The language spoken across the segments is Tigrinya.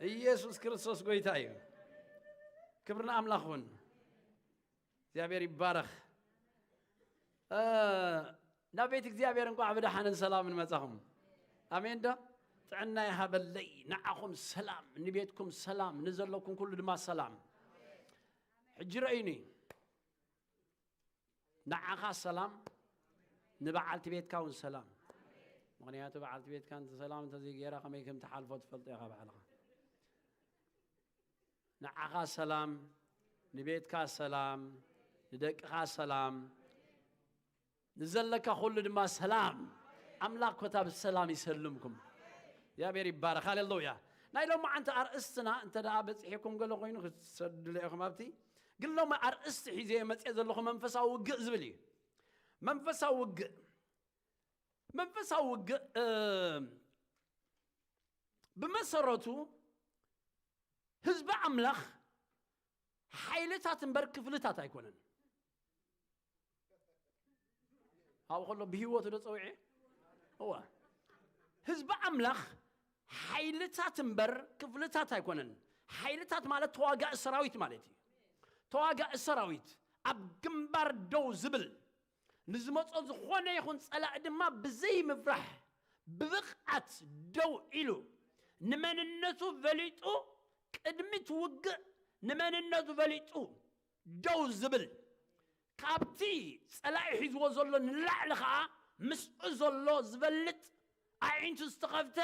ኢየሱስ ክርስቶስ ጎይታ እዩ። ክብሪ ንኣምላኽ ይኹን። እግዚኣብሔር ይባረኽ። እ፣ ናብ ቤት እግዚኣብሔር እንኳዕ ብደሓንን ሰላምን መጻኹም። ኣሜን ዶ? ጥዕና ይሃበለይ፣ ንዓኹም ሰላም፣ ንቤትኩም ሰላም፣ ንዘለኩም ኩሉ ድማ ሰላም። ሕጂ ረእዩኒ። ንዓኻ ሰላም፣ ንበዓልቲ ቤትካ እውን ሰላም። ምኽንያቱ በዓልቲ ቤትካ እንተ ሰላም እንተዘይገይራ ከመይ ከም ትሓልፎ ትፈልጦ ኢኻ ባዕልኻ። ንዓኻ ሰላም፣ ንቤትካ ሰላም፣ ንደቅኻ ሰላም፣ ንዘለካ ኩሉ ድማ ሰላም። ኣምላኽ ኮታ ብሰላም ይሰልምኩም። እግዚኣብሔር ይባረኽ። ሃሌሉያ። ናይ ሎማዓንቲ ኣርእስትና እንተ ደኣ በጺሕኩም ገለ ኮይኑ ክትሰድሉ ኢኹም ኣብቲ። ግን ሎሚ ኣርእስቲ ሒዘ መጽየ ዘለኹ መንፈሳዊ ውግእ ዝብል እዩ። መንፈሳዊ ውግእ፣ መንፈሳዊ ውግእ፣ እ፣ ብመሰረቱ ህዝቢ ኣምላኽ ሓይልታት እምበር ክፍልታት ኣይኮነን። ኣብኡ ከሎ ብህይወቱ ዶ ጸዊዐ? እወ። ህዝቢ ኣምላኽ ሓይልታት እምበር ክፍልታት ኣይኮነን። ሓይልታት ማለት ተዋጋኢ ሰራዊት ማለት እዩ። ተዋጋኢ ሰራዊት ኣብ ግንባር ደው ዝብል፣ ንዝመጾ ዝኾነ ይኹን ጸላኢ ድማ ብዘይምፍራሕ ብብቕዓት ደው ኢሉ፣ ንመንነቱ ፈሊጡ፣ ቅድሚ እቲ ውግእ ንመንነቱ ፈሊጡ ደው ዝብል፣ ካብቲ ጸላኢ ሒዝዎ ዘሎ ንላዕሊ ኸኣ ምስኡ ዘሎ ዝበልጥ፣ ኣዒንቱ ዝተኸፍተ፣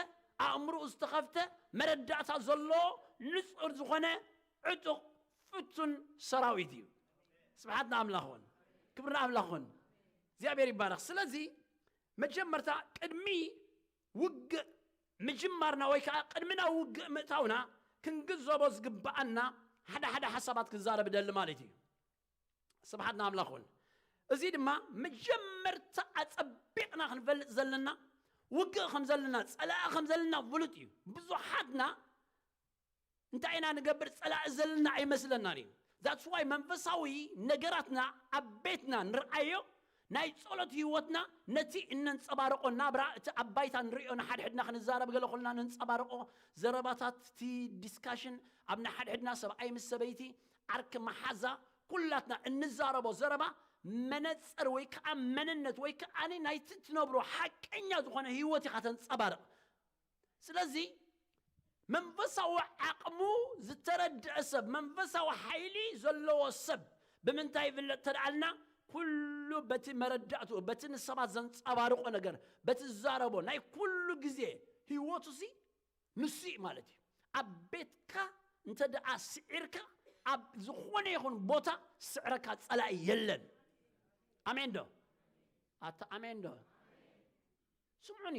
ኣእምሮኡ ዝተኸፍተ፣ መረዳእታ ዘለዎ፣ ንጹር ዝኾነ ዕጡቕ ፍቱን ሰራዊት እዩ። ስብሓት ንኣምላኽ ይኹን። ክብሪ ንኣምላኽ ይኹን። እግዚኣብሔር ይባረኽ። ስለዚ መጀመርታ ቅድሚ ውግእ ምጅማርና ወይ ከዓ ቅድሚ ናብ ውግእ ምእታውና ክንግንዘቦ ዝግብኣና ሓደ ሓደ ሓሳባት ክዛረብ እደሊ ማለት እዩ። ስብሓት ንኣምላኽ ይኹን። እዚ ድማ መጀመርታ ኣጸቢቕና ክንፈልጥ ዘለና፣ ውግእ ከም ዘለና፣ ጸላኢ ከም ዘለና ፍሉጥ እዩ። ብዙሓትና እንታይ ኢና ንገብር? ጸላኢ ዘለና ኣይመስለናን እዩ። That's why መንፈሳዊ ነገራትና ኣብ ቤትና ንርኣዮ፣ ናይ ጸሎት ህይወትና ነቲ እነንጸባርቆ ናብራ፣ እቲ ኣብ ባይታ ንርእዮ ንሓድሕድና ክንዛረብ ገለ ኮልና ነንጸባርቆ ዘረባታት፣ እቲ ዲስካሽን ኣብ ንሓድሕድና ሰብኣይ ምስ ሰበይቲ፣ ዓርኪ መሓዛ፣ ኩላትና እንዛረቦ ዘረባ መነጽር ወይ ከዓ መንነት ወይ ከዓ ናይቲ ትነብሮ ሓቀኛ ዝኾነ ህይወት ኢኻ ተንጸባርቕ። ስለዚ መንፈሳዊ ዓቕሙ ዝተረድአ ሰብ፣ መንፈሳዊ ሓይሊ ዘለዎ ሰብ ብምንታይ ይፍለጥ ተደኣልና? ኩሉ በቲ መረዳእቱ፣ በቲ ንሰባት ዘንጸባርቆ ነገር፣ በቲ ዝዛረቦ ናይ ኩሉ ግዜ ህይወቱ ሲ ንሱ እዩ ማለት እዩ። ኣብ ቤትካ እንተ ደኣ ስዒርካ፣ ኣብ ዝኾነ ይኹን ቦታ ስዕረካ ጸላኢ የለን። ኣሜን ዶ? ኣታ ኣሜን ዶ? ስምዑኒ።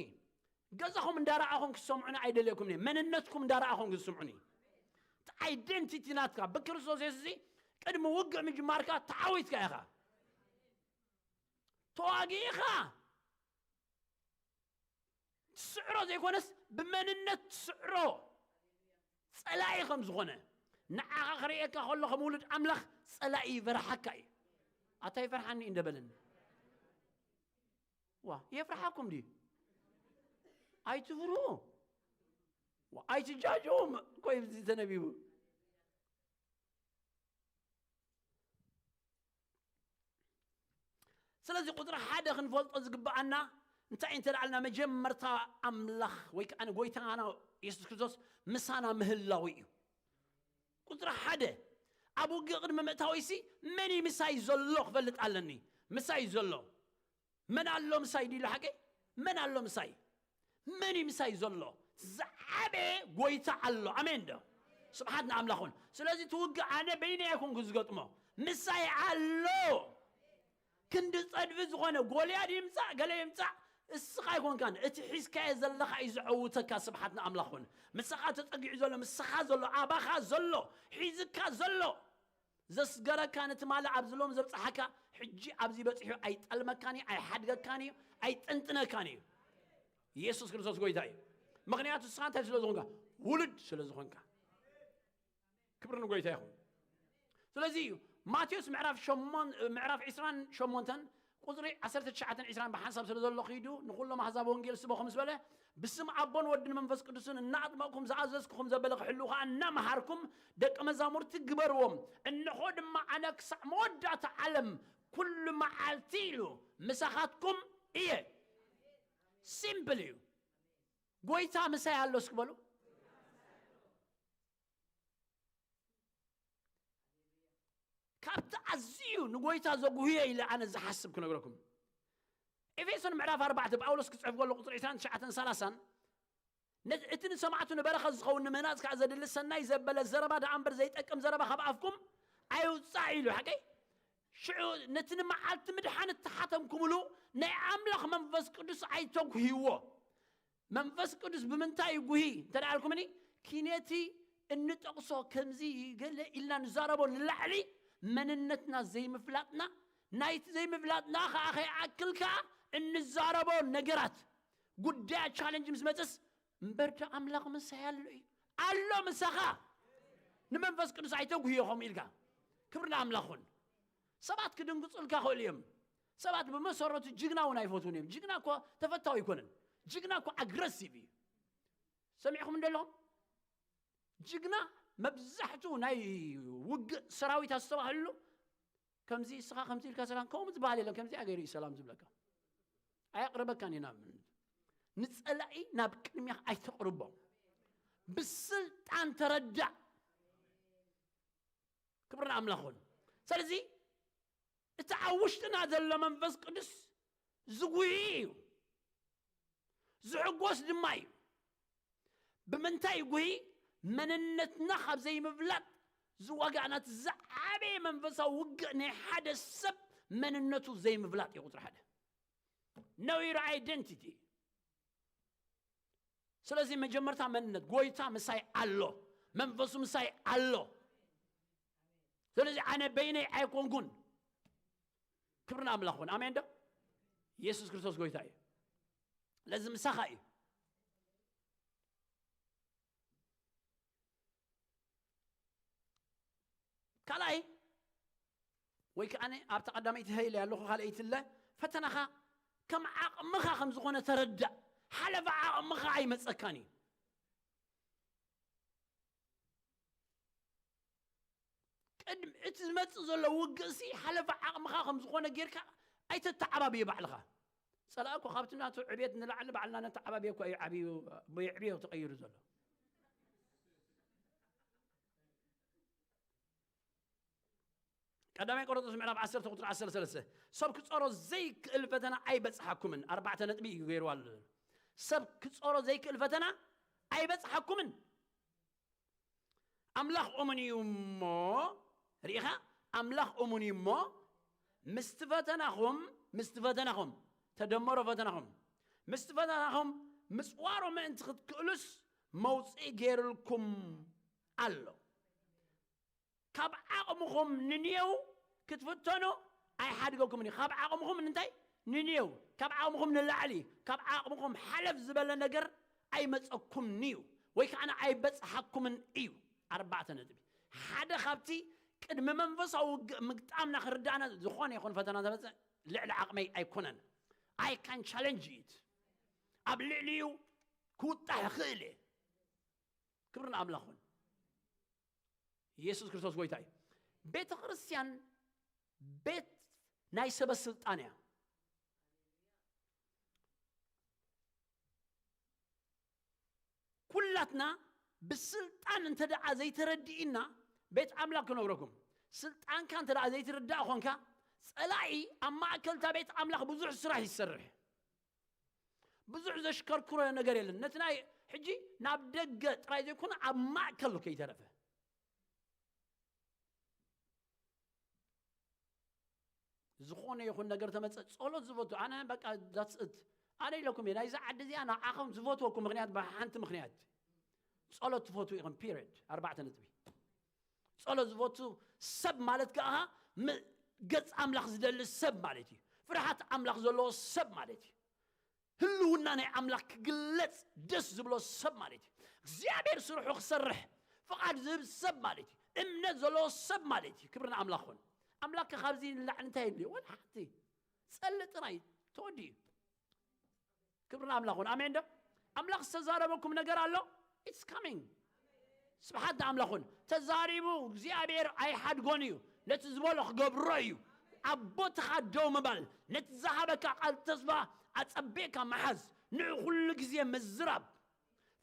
ገዛኹም እንዳረኣኹም ክትሰምዑኒ ኣይደልየኩም እየ። መንነትኩም እንዳረኣኹም ክትስምዑኒ። እቲ ኣይደንቲቲ ናትካ ብክርስቶስ የሱስ እዚ ቅድሚ ውግእ ምጅማርካ ተዓዊትካ ኢኻ። ተዋጊእኻ ትስዕሮ ዘይኮነስ ብመንነት ትስዕሮ ጸላኢ ከም ዝኾነ ንዓኻ ክርእየካ ከሎ ከም ውሉድ ኣምላኽ ጸላኢ ይፈርሓካ እዩ። ኣታ ይፈርሓኒ እንደበልን። ዋ፣ የፍርሓኩም ድዩ? ኣይትፍርሁ። ዋ፣ ኣይትጃጅዎም እኮ እዩ እዚ ተነቢቡ። ስለዚ ቁጽሪ ሓደ ክንፈልጦ ዝግብኣና እንታይ እንተ ደኣልና መጀመርታ ኣምላኽ ወይ ከዓ ጎይታና የሱስ ክርስቶስ ምሳና ምህላው እዩ። ቁጽሪ ሓደ ኣብ ውግእ ቅድሚ ምእታወይሲ መን እዩ ምሳይ ዘሎ ክፈልጥ ኣለኒ። ምሳይ ዘሎ መን ኣሎ ምሳይ ድዩ ሓቀይ? መን ኣሎ ምሳይ? መን እዩ ምሳይ ዘሎ? ዝዓበየ ጎይታ ኣሎ። ኣሜን ዶ? ስብሓት ንኣምላኹን። ስለዚ እቲ ውግእ ኣነ በይነ ኣይኮንኩ ዝገጥሞ፣ ምሳይ ኣሎ። ክንዲ ጸድፊ ዝኾነ ጎልያድ ይምጻእ ገለ ይምጻእ፣ እስኻ ኣይኮንካን፣ እቲ ሒዝካዮ ዘለኻ እዩ ዘዐውተካ። ስብሓት ንኣምላኹን። ምሳኻ ተጸጊዑ ዘሎ፣ ምሳኻ ዘሎ፣ ኣባኻ ዘሎ፣ ሒዝካ ዘሎ፣ ዘስገረካ ንትማሊ ኣብዚ ሎም ዘብጽሓካ ሕጂ ኣብዚ በጺሑ ኣይጠልመካን እዩ፣ ኣይሓድገካን እዩ፣ ኣይጥንጥነካን እዩ። ኢየሱስ ክርስቶስ ጎይታ እዩ። ምኽንያቱ ንስኻ እንታይ ስለ ዝኾንካ? ውሉድ ስለ ዝኾንካ። ክብሪ ንጎይታ ይኹን። ስለዚ እዩ ማቴዎስ ምዕራፍ ሸሞን-፣ ምዕራፍ ዕስራን ሸሞንተን ቁፅሪ ዓሰርተ ትሽዓተን ዕስራን ብሓንሳብ ስለ ዘሎ ኺዱ ንኹሎም ኣህዛብ ወንጌል ስበኹ ምስ በለ፣ ብስም ኣቦን ወድን መንፈስ ቅዱስን እናኣጥመቕኩም ዝኣዘዝኩኹም ዘበለ ክሕልዉ ኸዓ እናመሃርኩም ደቂ መዛሙርቲ ግበርዎም። እንሆ ድማ ኣነ ክሳዕ መወዳእታ ዓለም ኩሉ መዓልቲ ኢሉ ምሳኻትኩም እየ። ሲምፕል እዩ። ጎይታ ምሳይ ኣሎ እስኪ በሉ። ካብቲ ኣዝዩ ንጎይታ ዘጉህዮ ኢለ ኣነ ዝሓስብ ክነግረኩም። ኤፌሶን ምዕራፍ ኣርባዕተ ጳውሎስ ክጽሕፍ ከሎ ቁጽሪ ዕስራን ትሽዓተን ሰላሳን ነዚ እቲ ንሰማዕቱ ንበረኸት ዝኸውን ንምህናጽ ከኣ ዘድሊ ሰናይ ዘበለ ዘረባ ደኣ እምበር ዘይጠቅም ዘረባ ካብ ኣፍኩም ኣይውጻእ ኢሉ። ሓቀይ ሽዑ ነቲ ንመዓልቲ ምድሓን እተሓተምኩምሉ ናይ ኣምላኽ መንፈስ ቅዱስ ኣይተጉህይዎ። መንፈስ ቅዱስ ብምንታይ ይጉሂ እንተ ደኣ ኣልኩምኒ፣ ኪነቲ እንጠቕሶ ከምዚ ገለ ኢልና ንዛረቦ ንላዕሊ መንነትና ዘይምፍላጥና፣ ናይቲ ዘይምፍላጥና ኸዓ ከይኣክል ከኣ እንዛረቦ ነገራት ጉዳያ ቻለንጅ ምስ መጽስ እምበር ዶ ኣምላኽ ምሳይ ኣሎ እዩ። ኣሎ ምሳኻ። ንመንፈስ ቅዱስ ኣይተጉህዮ ከምኡ ኢልካ። ክብሪ ንኣምላኽ ኹን። ሰባት ክድንግጹልካ ክእሉ እዮም። ሰባት ብመሰረቱ ጅግና እውን ኣይፈትውን እዮም። ጅግና እኮ ተፈታዊ ኣይኮነን። ጅግና እኮ ኣግረሲቭ እዩ። ሰሚዕኹም እንደለኹም ጅግና መብዛሕቱ ናይ ውግእ ሰራዊት ኣስተባህልሉ ከምዚ እስኻ ከምዚ ኢልካ ሰላም ከምኡ ዝበሃል የለን። ከምዚ ኣገይሩ እዩ ሰላም ዝብለካ። ኣየቕርበካን እዩ ናብ ንጸላኢ ናብ ቅድሚያ ኣይተቕርቦ። ብስልጣን ተረዳእ። ክብሪ ንኣምላኽ ይኹን። ስለዚ እቲ ኣብ ውሽጥና ዘሎ መንፈስ ቅዱስ ዝጉሂ እዩ፣ ዝሕጎስ ድማ እዩ። ብምንታይ ይጉሂ? መንነትና ካብ ዘይምፍላጥ ዝዋጋእና እቲ ዝዓበየ መንፈሳዊ ውግእ ናይ ሓደ ሰብ መንነቱ ዘይምፍላጥ እዩ። ቁፅሪ ሓደ፣ know your identity። ስለዚ መጀመርታ መንነት፣ ጎይታ ምሳይ ኣሎ፣ መንፈሱ ምሳይ ኣሎ። ስለዚ ኣነ በይነይ ኣይኮንኩን። ክብሪ ንኣምላኽ ይኹን። ኣሜን ዶ? ኢየሱስ ክርስቶስ ጎይታ እዩ። ለዚ ምሳኻ እዩ። ካልኣይ ወይ ከኣ ኣብታ ቀዳመይቲ ሀይለ ኣለኹ፣ ካልኣይቲ ለ ፈተናኻ ከም ዓቕምኻ ከም ዝኾነ ተረዳእ። ሓለፈ ዓቕምኻ ኣይመጸካን እዩ። ቅድሚ እቲ ዝመጽእ ዘሎ ውግእሲ ሓለፈ ዓቕምኻ ከም ዝኾነ ጌርካ ኣይተተዓባብዮ ባዕልኻ። ጸላእ እኮ ካብቲ ናቱ ዕቤት ንላዕሊ ባዕልና ነተዓባብዮ እኮ እዩ ዓብዩ፣ ብየዕብዮ ተቐይሩ ዘሎ። ቀዳማይ ቆሮንቶስ ምዕራፍ ዓሰርተ ቁጽሪ ዓሰርተ ሰለስተ፣ ሰብ ክጸሮ ዘይክእል ፈተና ኣይበጽሓኩምን። ኣርባዕተ ነጥቢ እዩ ገይርዋ ኣሎ። ሰብ ክጸሮ ዘይክእል ፈተና ኣይበጽሓኩምን። ኣምላኽ እሙን እዩ እሞ፣ ርኢኻ፣ ኣምላኽ እሙን እዩ እሞ፣ ምስቲ ፈተናኹም፣ ምስቲ ፈተናኹም፣ ተደመሮ ፈተናኹም፣ ምስቲ ፈተናኹም ምጽዋሮ ምእንቲ ክትክእሉስ መውጽኢ ገይሩልኩም ኣሎ። ካብ ዓቕምኹም ንንየው ክትፍተኑ ኣይሓድገኩምን እዩ። ካብ ዓቕምኹም እንታይ? ንንየው። ካብ ዓቕምኹም ንላዕሊ፣ ካብ ዓቕምኹም ሓለፍ ዝበለ ነገር ኣይመጸኩምን እዩ፣ ወይ ከዓነ ኣይበጽሓኩምን እዩ። ኣርባዕተ ነጥቢ። ሓደ ካብቲ ቅድሚ መንፈሳዊ ውግእ ምግጣምና ክርዳእና ዝኾነ ይኹን ፈተና ተመጸ ልዕሊ ዓቕመይ ኣይኮነን። I can challenge it። ኣብ ልዕሊኡ ክውጣሕ ይኽእል እየ። ክብሪ ንኣምላኽ ይኹን። ኢየሱስ ክርስቶስ ጎይታ እዩ። ቤተ ክርስቲያን ቤት ናይ ሰበ ስልጣን እያ። ኩላትና ብስልጣን እንተ ደኣ ዘይተረዲእና ቤት ኣምላኽ ክነግረኩም። ስልጣንካ እንተ ደኣ ዘይትርዳእ ኾንካ ጸላኢ ኣብ ማእከልታ ቤት ኣምላኽ ብዙሕ ስራሕ ይሰርሕ። ብዙሕ ዘሽከርክሮ ነገር የለን። ነቲ ናይ ሕጂ ናብ ደገ ጥራይ ዘይኮነ ኣብ ማእከል ከይተረፈ ዝኾነ ይኹን ነገር ተመጸ ጸሎት ዝፈቱ ኣነ በቃ that's it። ኣነ ኢለኩም እየ ናይዛ ዓዲ እዚኣ ንዓኹም ዝፈትወኩም ምኽንያት ብሓንቲ ምኽንያት ጸሎት ትፈትዉ ኢኹም። ፒሪድ። ኣርባዕተ ነጥቢ። ጸሎት ዝፈቱ ሰብ ማለት ከኣ ም- ገጽ ኣምላኽ ዝደሊ ሰብ ማለት እዩ። ፍርሃት ኣምላኽ ዘለዎ ሰብ ማለት እዩ። ህልውና ናይ ኣምላኽ ክግለጽ ደስ ዝብሎ ሰብ ማለት እዩ። እግዚኣብሔር ስርሑ ክሰርሕ ፍቓድ ዝህብ ሰብ ማለት እዩ። እምነት ዘለዎ ሰብ ማለት እዩ። ክብሪ ንኣምላኽ ይኹን። ኣምላኽ ካብዚ ንላዕሊ እንታይ የድልዮ? ወላ ሓንቲ። ጸሊ ጥራይ ተወዲ እዩ። ክብሪ ንኣምላኽ ይኹን። ኣሜን ዶ? ኣምላኽ ዝተዛረበኩም ነገር ኣሎ። It's coming። ስብሓት ንኣምላኹን። ተዛሪቡ እግዚኣብሔር ኣይሓድጎን እዩ። ነቲ ዝበሎ ክገብሮ እዩ። ኣብ ቦትኻ ደው ምባል፣ ነቲ ዝሃበካ ቃል ተስፋ ኣጸቢቕካ ምሓዝ፣ ንዑ ኩሉ ግዜ ምዝራብ።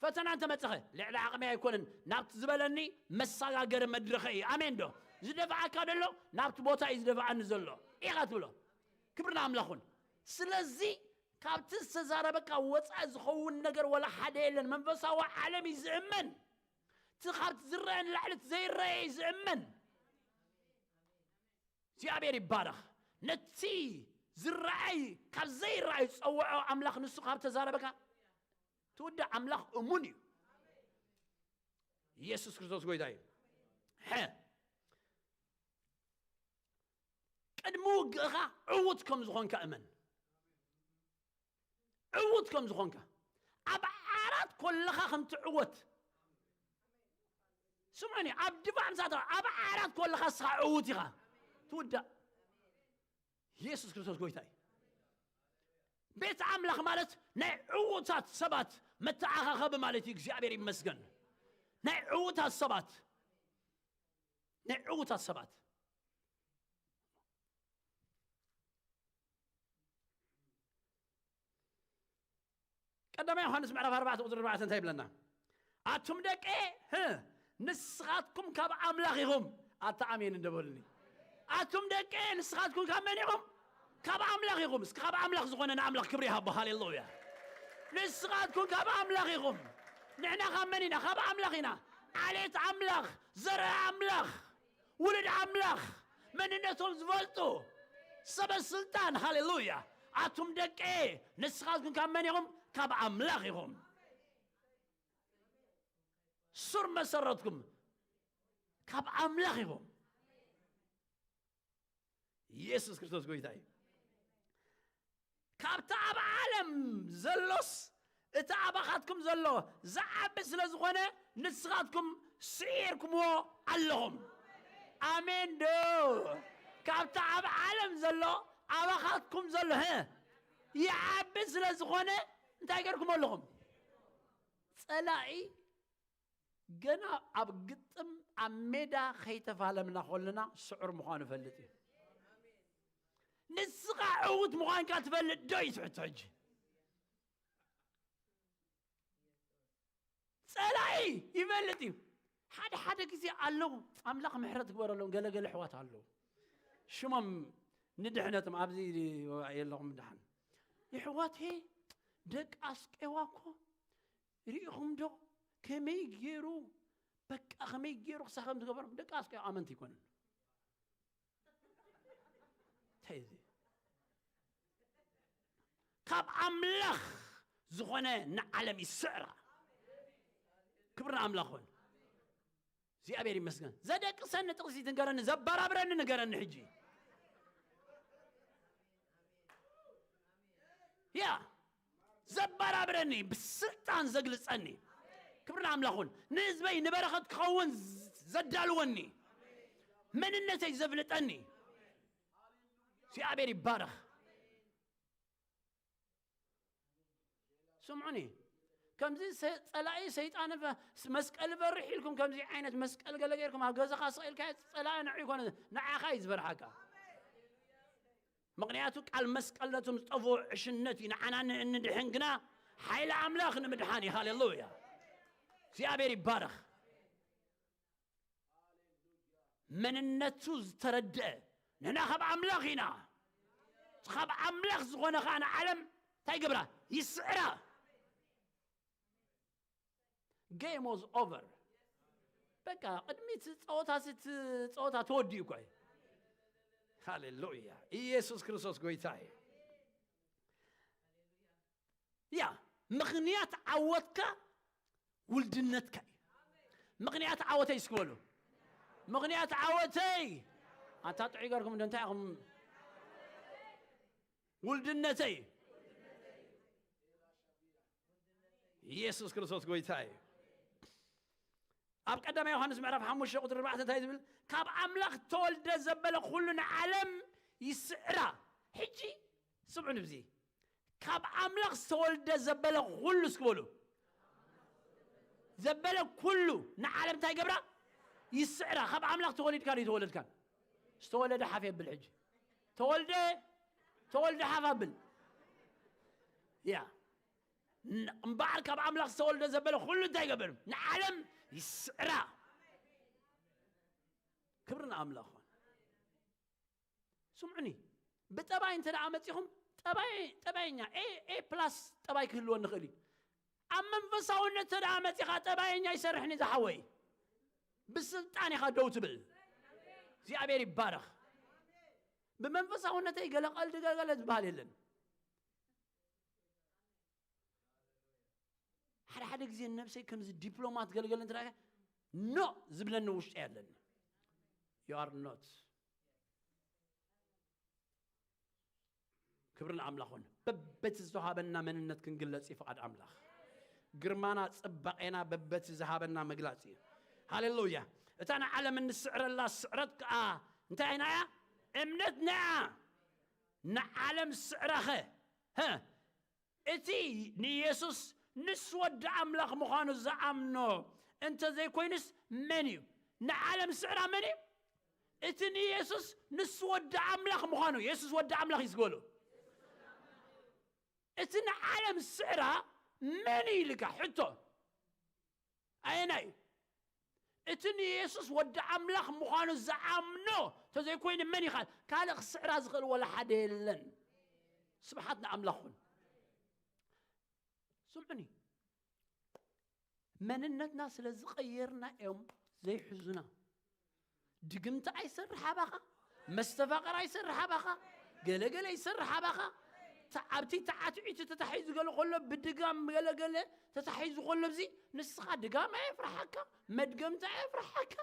ፈተና እንተመጸኸ ልዕሊ ዓቕሚ ኣይኮነን፣ ናብቲ ዝበለኒ መሰጋገሪ መድረኸ እዩ። ኣሜን ዶ? ዝደፍዓካ ደሎ ናብቲ ቦታ እዩ ዝደፍዓኒ ዘሎ ኢኻ ትብሎ። ክብሪ ንኣምላኹን። ስለዚ ካብቲ ዝተዛረበካ ወፃኢ ዝኸውን ነገር ወላ ሓደ የለን። መንፈሳዊ ዓለም እዩ ዝእመን። እቲ ካብቲ ዝረአ ንላዕሊ እቲ ዘይረአ እዩ ዝእመን። እግዚኣብሔር ይባረኽ። ነቲ ዝረኣይ ካብ ዘይረኣይ ዝፀውዖ ኣምላኽ ንሱ ካብ ተዛረበካ ትውዳእ። ኣምላኽ እሙን እዩ። ኢየሱስ ክርስቶስ ጎይታ እዩ። ሐ ቅድሚ ውግእኻ ዕዉት ከም ዝኾንካ እመን። ዕዉት ከም ዝኾንካ ኣብ ዓራት ኮለኻ ከም ትዕወት ስምዑኒ። ኣብ ድፋዕ ምሳተ ኣብ ዓራት ኮለኻ እስኻ ዕዉት ኢኻ ትውዳእ። ኢየሱስ ክርስቶስ ጎይታ እዩ። ቤት ኣምላኽ ማለት ናይ ዕዉታት ሰባት መተዓኻኸቢ ማለት እዩ። እግዚኣብሔር ይመስገን። ናይ ዕዉታት ሰባት ናይ ዕዉታት ሰባት ቀዳማይ ዮሃንስ ምዕራፍ ኣርባዕተ ቁፅሪ ኣርባዕተ እንታይ ይብለና? ኣቱም ደቂ ንስኻትኩም ካብ ኣምላኽ ኢኹም። ኣታ ኣሜን እንደበሉኒ። ኣቱም ደቂ ንስኻትኩም ካብ መን ኢኹም? ካብ ኣምላኽ ኢኹም። እስኪ ካብ ኣምላኽ ዝኾነ ንኣምላኽ ክብሪ ይሃቦ። ሃሌሉያ። ንስኻትኩም ካብ ኣምላኽ ኢኹም። ንሕና ካብ መን ኢና? ካብ ኣምላኽ ኢና። ዓሌት ኣምላኽ፣ ዘርኢ ኣምላኽ፣ ውሉድ ኣምላኽ፣ መንነቶም ዝፈልጡ ሰበ ስልጣን። ሃሌሉያ። ኣቱም ደቂ ንስኻትኩም ካብ መን ኢኹም? ካብ ኣምላኽ ኢኹም። ሱር መሰረትኩም ካብ ኣምላኽ ኢኹም። ኢየሱስ ክርስቶስ ጎይታ እዩ። ካብቲ ኣብ ዓለም ዘሎስ እቲ ኣባኻትኩም ዘሎ ዝዓቢ ስለ ዝኾነ ንስኻትኩም ስዒርኩምዎ ኣለኹም። ኣሜን ዶ? ካብቲ ኣብ ዓለም ዘሎ ኣባኻትኩም ዘሎ ሀ ይዓቢ ስለ ዝኾነ እንታይ ገርኩም ኣለኹም? ጸላኢ ገና ኣብ ግጥም ኣብ ሜዳ ከይተፋለምና ከለና ስዑር ምዃኑ ፈልጥ እዩ። ንስኻ ዕዉት ምዃንካ ትፈልጥ ዶ እዩ ትሕቶ ሕጂ? ጸላኢ ይፈልጥ እዩ። ሓደ ሓደ ግዜ ኣለዉ ኣምላኽ ምሕረት ግበረሎም ገለገለ ኣሕዋት ኣለዉ ሽሞም ንድሕነትም ኣብዚ የለኹም ድሓን ይሕዋት ደቂ ኣስቄዋ እኮ ርኢኹም ዶ ከመይ ገይሩ በቃ ከመይ ገይሩ ክሳኸም ዝገበሮም ደቂ ኣስቄዋ ኣመንቲ ይኮንን እንታይ እዚ ካብ ኣምላኽ ዝኾነ ንዓለም ይስዕራ ክብሪ ንኣምላኽ ኾን እግዚኣብሔር ይመስገን ዘደቅሰኒ ጥቕሲ ትንገረኒ ዘበራብረኒ ንገረኒ ሕጂ ያ ዘበራብረኒ ብስልጣን ዘግልጸኒ ክብሪ ንኣምላኹን ንህዝበይ ንበረኸት ክኸውን ዘዳልወኒ መንነተይ ዘፍልጠኒ እግዚኣብሔር ይባረኽ ስምዑኒ ከምዚ ጸላኢ ሰይጣን መስቀል በርሕ ኢልኩም ከምዚ ዓይነት መስቀል ገለ ገይርኩም ኣብ ገዛኻ ስቕ ኢልካ ጸላኢ ንዕ ይኮነ ንዓኻ እዩ ዝበርሓካ ምኽንያቱ ቃል መስቀል ነቶም ዝጠፍኡ ዕሽነት እዩ ንዓና ንድሕን ግና ሓይሊ ኣምላኽ ንምድሓን እዩ ሃሌሉያ እግዚኣብሔር ይባረኽ መንነቱ ዝተረድአ ንሕና ካብ ኣምላኽ ኢና ካብ ኣምላኽ ዝኾነ ከዓ ንዓለም እንታይ ገብራ ይስዕራ game was over በቃ ቅድሚ እቲ ፀወታ እቲ ፀወታ ተወዲኡ እኮ እዩ ሃሌሉያ ኢየሱስ ክርስቶስ ጎይታ እዩ ያ ምኽንያት ዓወትካ ውልድነትካ እዩ ምኽንያት ዓወተይ እስክበሉ ምኽንያት ዓወተይ ኣታ ጥዑይ ገርኩም እንዶ እንታይ ኢኹም ውልድነተይ ኢየሱስ ክርስቶስ ጎይታ እዩ ኣብ ቀዳማይ ዮሃንስ ምዕራፍ ሓሙሽተ ቁፅሪ ኣርባዕተ እንታይ ዝብል ካብ ኣምላኽ ተወልደ ዘበለ ኩሉ ንዓለም ይስዕራ ሕጂ ስምዑ ንብዚ ካብ ኣምላኽ ዝተወልደ ዘበለ ኩሉ እስክበሉ ዘበለ ኩሉ ንዓለም እንታይ ገብራ ይስዕራ። ካብ ኣምላኽ ተወሊድካ ዶ ተወለድካ? ዝተወለደ ሓፍ የብል። ሕጂ ተወልደ ተወልደ ሓፍ ኣብል። ያ እምበኣር ካብ ኣምላኽ ዝተወልደ ዘበለ ኩሉ እንታይ ይገብር? ንዓለም ይስዕራ። ክብሪ ንኣምላኽ ይኹን። ስምዑኒ፣ ብጠባይ እንተ ደኣ መጺኹም፣ ጠባይ ጠባየኛ ኤ ኤ ፕላስ ጠባይ ክህልወኒ ይኽእል እዩ። ኣብ መንፈሳውነት እንተ ደኣ መጺኻ፣ ጠባየኛ ይሰርሕን እዩ ዝሓወይ። ብስልጣን ኢኻ ደው ትብል። እግዚኣብሔር ይባረኽ። ብመንፈሳውነተይ ገለ ቀልዲ ገለገለ ዝበሃል የለን። ሓደ ሓደ ግዜ ነብሰይ ከምዚ ዲፕሎማት ገልገል እንተ ኖ ዝብለኒ ውሽጢ ኣለኒ። You are not። ክብሪ ንኣምላኽ ይኹን። በበቲ ዝተዋሃበና መንነት ክንግለጽ እዩ ፍቓድ ኣምላኽ። ግርማና ጽባቄና በበቲ ዝሃበና መግላጽ እዩ። ሃሌሉያ። እታ ንዓለም እንስዕረላ ስዕረት ከኣ እንታይ ኢና እያ? እምነትና እያ። ንዓለም ስዕራኸ ሀ እቲ ንኢየሱስ ንሱ ወዲ ኣምላኽ ምዃኑ ዝኣምኖ እንተ ዘይኮይኑስ መን እዩ? ንዓለም ስዕራ መን እዩ? እቲ ንኢየሱስ ንሱ ወዲ ኣምላኽ ምዃኑ፣ የሱስ ወዲ ኣምላኽ እዩ ዝበሎ። እቲ ንዓለም ስዕራ መን እዩ ኢልካ ሕቶ ኣየናይ እዩ? እቲ ንየሱስ ወዲ ኣምላኽ ምዃኑ ዝኣምኖ ተዘይኮይኑ መን ይኻል ካልእ ክስዕራ ዝኽእል ወላ ሓደ የለን። ስብሓት ንኣምላኽ ይኹን። ስምዑኒ፣ መንነትና ስለ ዝቐየርና እዮም ዘይሕዙና። ድግምቲ ኣይሰርሕ ኣባኻ፣ መስተፋቕር ኣይሰርሕ ኣባኻ፣ ገለገለ ይሰርሕ ኣባኻ። ተ- ኣብቲ ተዓትዒቲ ተታሒዙ ገለ ከሎ ብድጋም ገለገለ ተታሒዙ ከሎ ብዚ ንስኻ ድጋም ኣየፍርሓካ፣ መድገምቲ ኣየፍርሓካ፣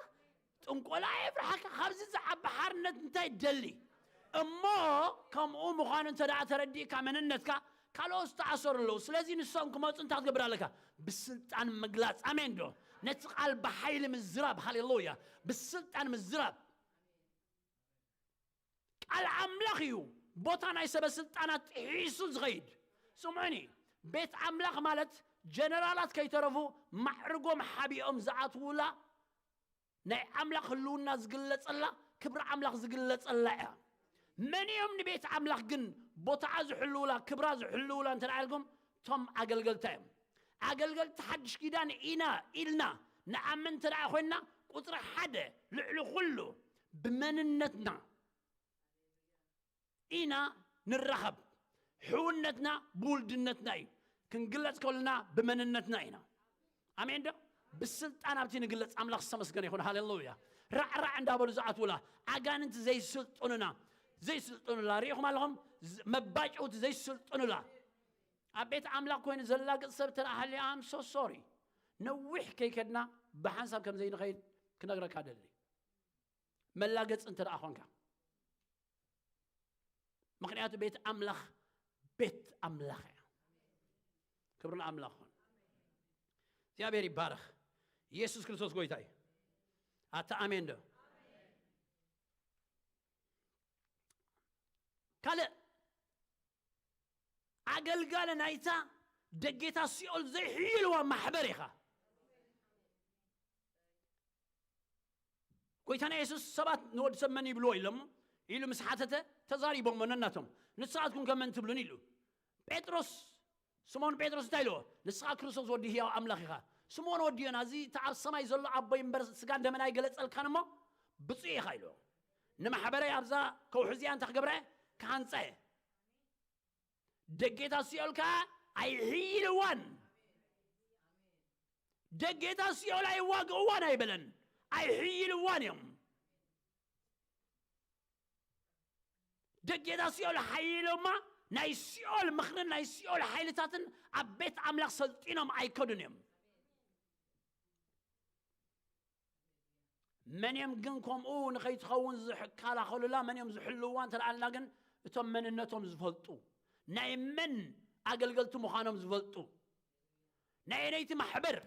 ጥንቆላ ኣየፍርሓካ። ካብዚ ዝዓቢ ሓርነት እንታይ ደሊ? እሞ ከምኡ ምዃኑ እንተ ደኣ ተረዲእካ መንነትካ ካልኦት ዝተኣሰሩ ኣለዉ። ስለዚ ንሶም ክመጹ እንታይ ክትገብር ኣለካ? ብስልጣን ምግላጽ። ኣሜን ዶ? ነቲ ቃል ብሓይሊ ምዝራብ። ሃሌሉያ። ብስልጣን ምዝራብ። ቃል ኣምላኽ እዩ። ቦታ ናይ ሰበ ስልጣናት ጥሒሱ ዝኸይድ። ስምዑኒ፣ ቤት ኣምላኽ ማለት ጀነራላት ከይተረፉ ማዕርጎም ሓቢኦም ዝኣትዉላ ናይ ኣምላኽ ህልውና ዝግለጸላ፣ ክብሪ ኣምላኽ ዝግለጸላ እያ። መን እዮም ንቤት ኣምላኽ ግን ቦታኣ ዝሕልውላ፣ ክብራ ዝሕልውላ እንተ ደኣ ኢልኩም፣ እቶም ኣገልገልታ እዮም። ኣገልገልቲ ሓድሽ ኪዳን ኢና ኢልና ንኣምን እንተ ደኣ ኮይንና፣ ቁጽሪ ሓደ ልዕሊ ኩሉ ብመንነትና ኢና ንራኸብ። ሕውነትና ብውልድነትና እዩ። ክንግለጽ ከለና ብመንነትና ኢና። ኣሜን ዶ? ብስልጣን ኣብቲ ንግለጽ። ኣምላኽ ዝተመስገነ ይኹን። ሃሌሉያ። ራዕራዕ እንዳበሉ ዝኣትውላ፣ ኣጋንንቲ ዘይስልጡንና፣ ዘይስልጡንላ፣ ርኢኹም ኣለኹም? ዝ- መባጨውቲ ዘይስልጡንላ። ኣብ ቤት ኣምላኽ ኮይኑ ዘላግጽ ሰብ ተደኣ ሃልዩ፣ I'm so sorry። ነዊሕ ከይከድና ብሓንሳብ ከም ዘይንኸይድ ክነግረካ ደሊ። መላገጽ እንተ ደኣ ኾንካ። ምኽንያቱ ቤት ኣምላኽ፣ ቤት ኣምላኽ እያ። ክብሪ ንኣምላኽ ይኹን። እግዚኣብሔር ይባረኽ። ኢየሱስ ክርስቶስ ጎይታ እዩ። ኣታ ኣሜን ዶ? ካልእ ኣገልጋሊ ናይታ ደጌታ ሲኦል ዘይሕይልዋ ማሕበር ኢኻ። ጎይታና የሱስ ሰባት ንወዲ ሰብ መን ይብልዎ ኢሎሞ ኢሉ ምስ ሓተተ ተዛሪቦሞ ነናቶም። ንስኻትኩም ከ መን ትብሉን ኢሉ። ጴጥሮስ፣ ስምኦን ጴጥሮስ እንታይ ኢልዎ? ንስኻ ክርስቶስ ወዲ ህያው ኣምላኽ ኢኻ። ስምኦን ወዲ ዮና፣ እዚ እቲ ኣብ ሰማይ ዘሎ ኣቦይ እምበር ስጋን ደመን ኣይገለጸልካን እሞ ብፁዕ ኢኻ ኢልዎ። ንማሕበረይ ኣብዛ ከውሒ እዚኣ እንታይ ክገብረ? ክሃንጸ። ደጌታ ሲኦል ከኣ ኣይሕይልዋን። ደጌታ ሲኦል ኣይዋግእዋን ኣይበለን፣ ኣይሕይልዋን እዮም። ደጌታ ሲኦል ሓይሎማ ናይ ሲኦል ምኽርን ናይ ሲኦል ሓይልታትን ኣብ ቤት ኣምላኽ ሰልጢኖም ኣይከዱን እዮም። መን እዮም ግን ከምኡ ንኸይትኸውን ዝከላኸሉላ? መን እዮም ዝሕልውዋ እንተ ደኣልና ግን እቶም መንነቶም ዝፈልጡ፣ ናይ መን ኣገልገልቲ ምዃኖም ዝፈልጡ፣ ናይ ኣየነይቲ ማሕበር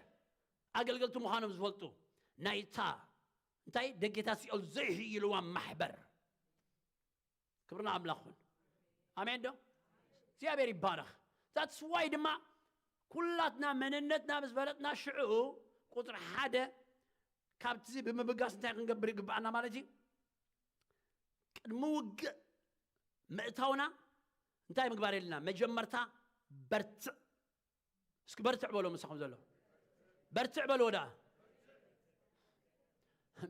ኣገልገልቲ ምዃኖም ዝፈልጡ፣ ናይታ እንታይ ደጌታ ሲኦል ዘይሕይልዋ ማሕበር። ክብሪ ንኣምላኽ ይኹን። ኣሜን ዶ? እግዚኣብሔር ይባረኽ። That's why ድማ ኩላትና መንነትና ምስ ፈለጥና ሽዑ ቁፅሪ ሓደ ካብቲ ብምብጋስ እንታይ ክንገብር ይግባኣና ማለት እዩ? ቅድሚ ውግእ ምእታውና እንታይ ምግባር የለና? መጀመርታ በርትዕ። እስኪ በርትዕ በሎ ምሳኹም ዘሎ። በርትዕ በሎ ወዳ።